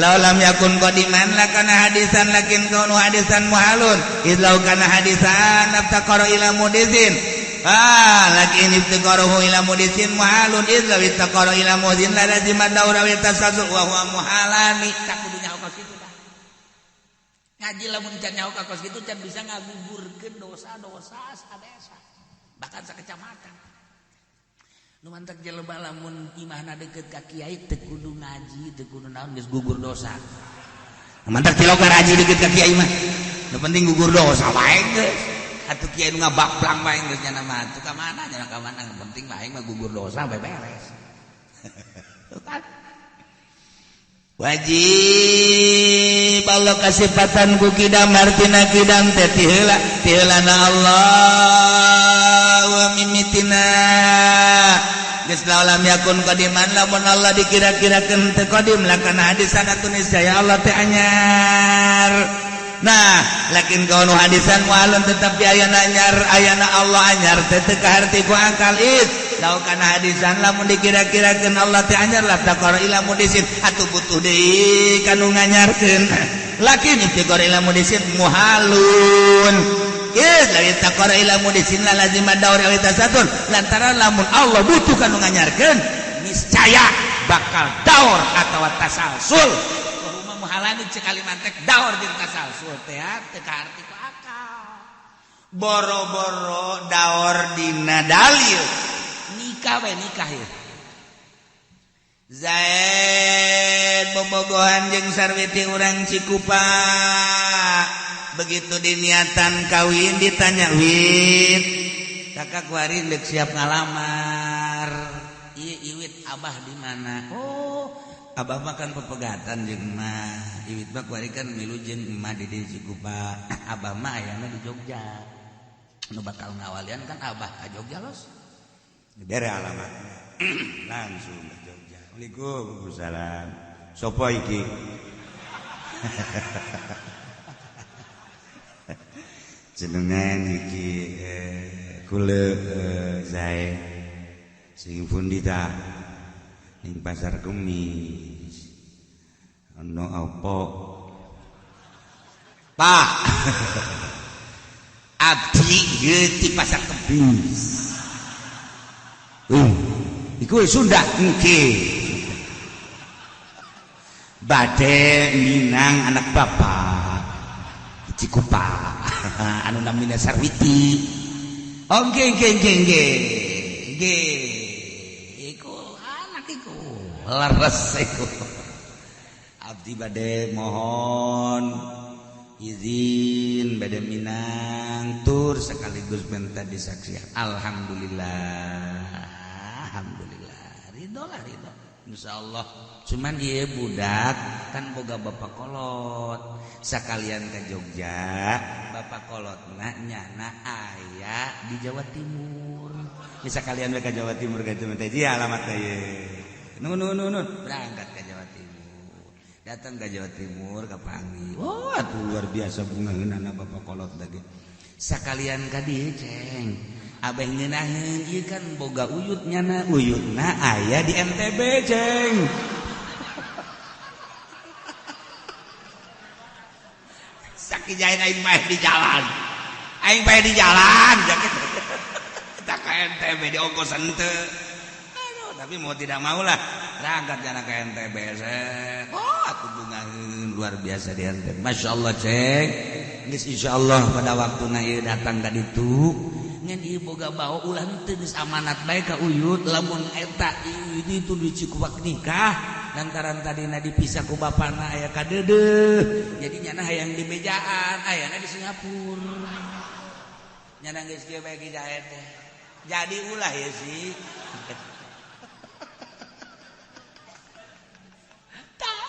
law lam yakun qadiman lakana hadisan lakin kaunu hadisan muhalun idlau kana hadisan aftaqara ila mudisin ah lakin iftaqarahu ila mudisin muhalun idlau iftaqara ila mudin la lazima daura wa tasasul wa huwa muhalani tak kudu nyaho ka kitu tah ngaji lamun can nyaho ka kos kitu can bisa ngagugurkeun dosa-dosa sadesa bahkan sakecamatan. Nu mantak jelema lamun imahna deukeut ka kiai teu kudu ngaji, teu kudu naon geus gugur dosa. Nu mantak tilok ngaji deukeut ka kiai mah. Nu penting gugur dosa wae geus. Atuh kiai nu ngabakplang wae geus nya mah atuh ka mana nya ka mana nu penting mah aing mah gugur dosa bae beres. Wajib Allah kasifatan ku kidam artina kidam teh ti heula ti heulana Allah wa mimitina geus lam yakun qadiman lamun Allah dikira-kirakeun teu qadim lakana hadisan atuh niscaya Allah teh anyar. Nah, lakin kaunu hadisan mualun tetapi ayana anyar ayana Allah anyar teh teu kaharti ku akal id lau kana hadisan lamun dikira-kirakeun Allah teh anyar la taqara ila mudisin atuh butuh deui kanu nganyarkeun lakin iftiqar ila mudisin muhalun id la taqara ila mudisin la lazima daur tasatun lantaran lamun Allah butuh kanu nganyarkeun niscaya bakal daur atawa tasalsul muhalani cek kalimantek daur jeung tasalsul teh teu kaarti ku akal boro-boro daur dina dalil nikah we nikah ye Zaid bobogohan jeung Sarwiti urang Cikupa begitu diniatan kawin ditanya wit kakak kuari deuk siap ngalamar ieu iwit abah di mana oh abah makan pepegatan jeung mah iwit mah kuari kan milu jeung emak di dieu Cikupa abah mah ayana di Jogja nu bakal ngawalian kan abah ka Jogja los dibere alamat langsung ke Jogja. Waalaikumsalam sapa iki jenengan iki kula Zaid sing pundi ta ning pasar Kemis ono apa Pak abdi ieu ti pasar Kemis iku Sunda engke bade minang anak bapak Cikupa anu namina Sarwiti oh nggih nggih nggih nggih iku anak iku leres iku abdi bade mohon izin bade minang tur sekaligus minta disaksikan alhamdulillah alhamdulillah ridho lah ridho insyaallah cuman ieu budak kan boga bapak kolot sakalian ke Jogja bapak kolotna nyana aya di Jawa Timur bisa kalian ke Jawa Timur ka teh ieu alamatna ieu nun nun nun berangkat ke Jawa Timur datang ke Jawa Timur ke Pangi oh atuh luar biasa bungaheunana bapak kolot lagi sakalian ka dieu ceng abeh ngeunaheun ieu kan boga uyut nyana uyutna aya di MTB ceng sakijain aing bae di jalan aing bae di jalan kita ka MTB di ongkosan teu aduh tapi mau tidak mau lah berangkat jana ke MTB oh atuh bungaheun luar biasa di MTB masyaallah ceng geus insyaallah pada waktuna ieu datang ka ditu ngan ieu boga bau ulah henteu geus amanat bae ka uyut lamun eta ieu ditu di Cikupak nikah lantaran tadina dipisah ku bapana aya ka deudeuh jadi nyana hayang di bejaan ayana di Singapura nyana geus kieu bae ki jaet teh jadi ulah ya sih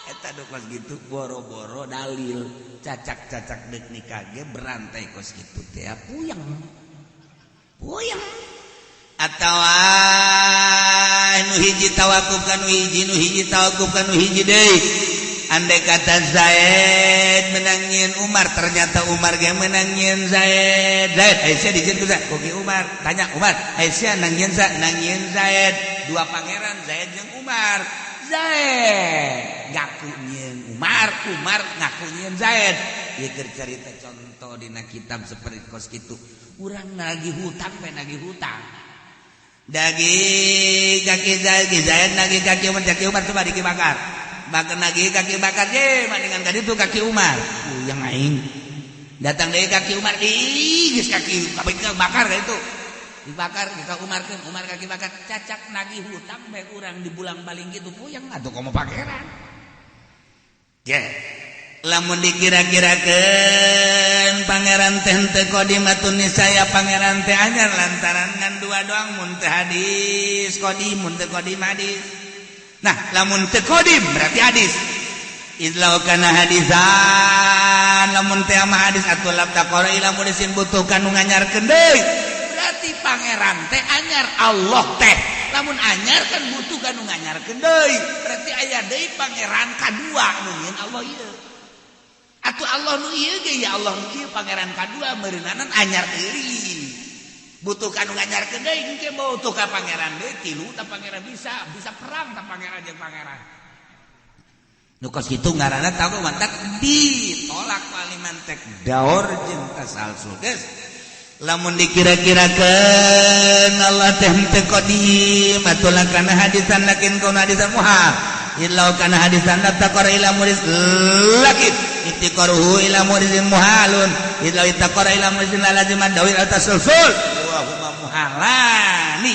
eta dok kos gitu boro-boro dalil cacak-cacak deuk nikah ge berantai kos kitu teh puyeng puyeng atawa nu hiji tawakuf ka nu hiji nu hiji tawakuf ka nu hiji deui andai kata Zaid menang nyieun Umar ternyata Umar ge menang nyieun Zaid Zaid Aisyah dijieun ku Zaid ku Umar tanya Umar Aisyah nang nyieun Zaid nang nyieun Zaid dua pangeran Zaid jeung Umar Zaid ngaku nyieun Umar Umar ngaku nyieun Zaid ieu keur carita contoh dina kitab seperti kos kitu urang nagih hutang bae nagih hutang dagi kaki Zaid Zaid nagih kaki Umar kaki Umar coba diki bakar bakar nagih kaki bakar ye mandingan ka ditu kaki Umar yang aing datang deui kaki Umar ih geus kaki bakar ka itu Dibakar ka Umarkeun, Umar ka Ki Bakar, cacak nagih hutang bae urang dibulang baling kitu, puyeng atuh komo pangeran. Ya. Lamun dikira-kirakeun pangeran teh henteu qadimatun niscaya pangeran teh anyar lantaran ngan dua doang, mun teu hadis qadim, mun teu qadim hadis. Nah, lamun teu qadim berarti hadis. Idlau kana hadisan, lamun teh mah hadis atuh laftaqara ila muhdisin, butuh kanu nganyarkeun deui. Berarti pangeran teh anyar, Allah teh lamun anyar kan butuh kanu nganyarkeun deui. Berarti aya deui pangeran kadua nu nyieun Allah ieu. Atuh Allah nu ieu ge ya, Allah nu ieu pangeran kadua meureunanan anyar deui. Butuh kanu nganyarkeun deui, engke butuh ka pangeran deui tilu ta, pangeran bisa bisa perang ta pangeran jeung pangeran. Nu kos kitu ngaranna tahu mantak ditolak paling mantek daur jeung tasalsul. Geus, lamun dikira-kirakeun Allah teh henteu qadim atuh lakana hadisan, lakin kaun hadisan muhal. Illau kana hadisan laftaqara ila muhdis, lakin iftiqaruhu ila muhdisin muhalun. Illau iftaqara ila muhdisin la laziman dawir tasalsul wa huma muhalani.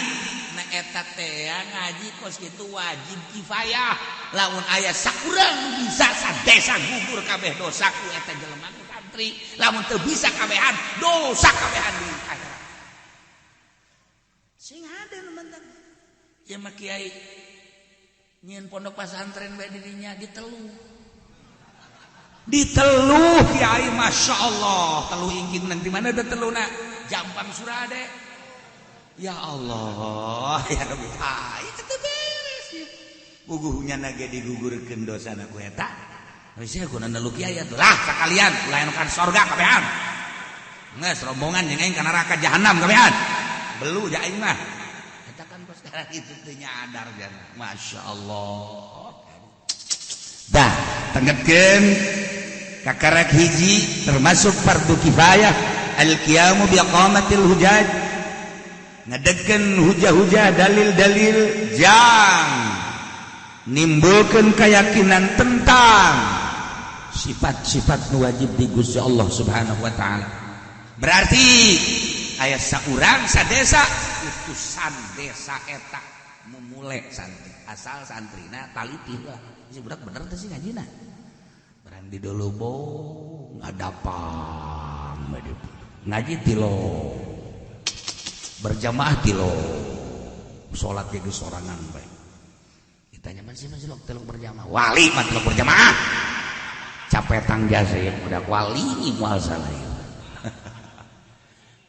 Nah, eta teh ngaji kos kitu wajib kifayah. Lamun aya saurang bisa, sadesa gugur kabeh dosa ku eta jelema ku santri. Lamun teu bisa kabehan, dosa kabehan di akhirat. Sing hade nu mentang ieu mah kiai nyieun pondok pasantren bae dirinya diteluh, diteluh kiai. Masya Allah, teluh ingking nanti mana ada teluna Jampang Surade. Ya Allah ya Rabbi, ah itu beres ya. Puguhnya nage digugurkeun dosana ku eta. Geus ku nelu kiai atuh lah sakalian ulah anu kan sorga kabehan. Geus rombongan jeung aing ka neraka jahanam kabehan. Belu ja aing mah. Eta kan kos sekarang itu teu nyadar jana. Masya Allah. Dah, tenggetkeun kakarak hiji termasuk fardu kifayah, al-qiyamu biqamatil hujaj, ngedegkeun hujah-hujah, dalil-dalil jang nimbulkeun keyakinan tentang sifat-sifat nu wajib di Gusti Allah Subhanahu wa taala. Berarti aya saurang sadesa, utusan desa eta mumule santri, asal santrina taliti lah. Si budak bener teh sih ngajina. Barang di dulu ngadapang ngaji tilo, berjamaah tilo, salat ge sorangan bae. Ditanya masih masih lok telok berjamaah, wali mah telok berjamaah, capek tang jasa ya budak wali moal salah ya.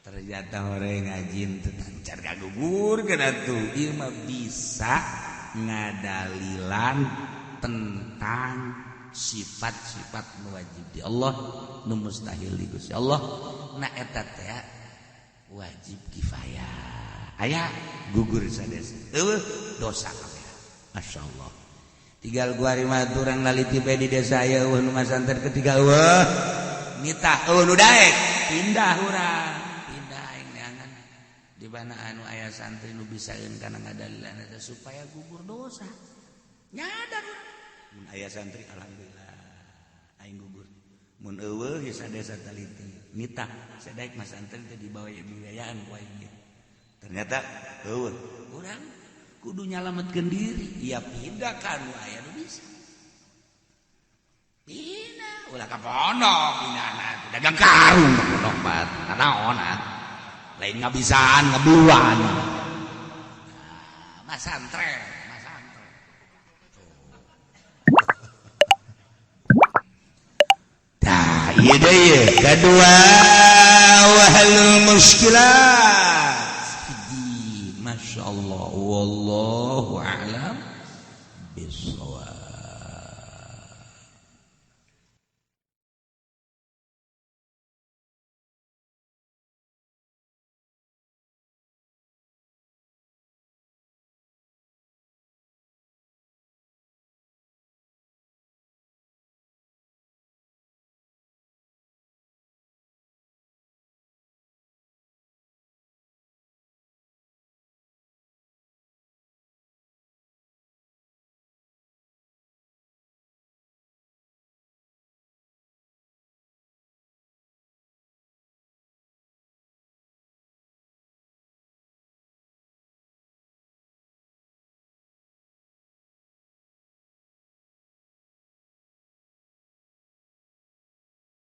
Ternyata orang ngajin tetancar kagugur kena tuh. Ieu mah bisa ngadalilan tentang sifat-sifat nu wajib di Allah, nu mustahil di Gusti Allah. Nah, eta teh wajib kifayah, aya gugur sadesa, eueuh dosa kabeh. Masya Allah. Tinggal gua mah urang laliti bae di desa aya eueuh nu masantren, ketiga eueuh nitah, eueuh nu daek pindah, urang pindah aing neangan di mana anu aya santri nu bisaeun kana ngadalilan eta supaya gugur dosa. Nyadar mun aya santri, alhamdulillah aing gugur. Mun eueuh ya sadesa taliti nitah sadaek masantren teh dibawa biayaan ku aing. Ternyata eueuh, urang kudu nyalametkeun diri ya, pindah ka nu aya nu bisa. Pindah ulah ka pondok, pindahna dagang karung ka pondok bat naon lain ngabisaan ngebeluan. Nah, masantren masantren. Tah, ieu deui kedua, wahalul muskilat.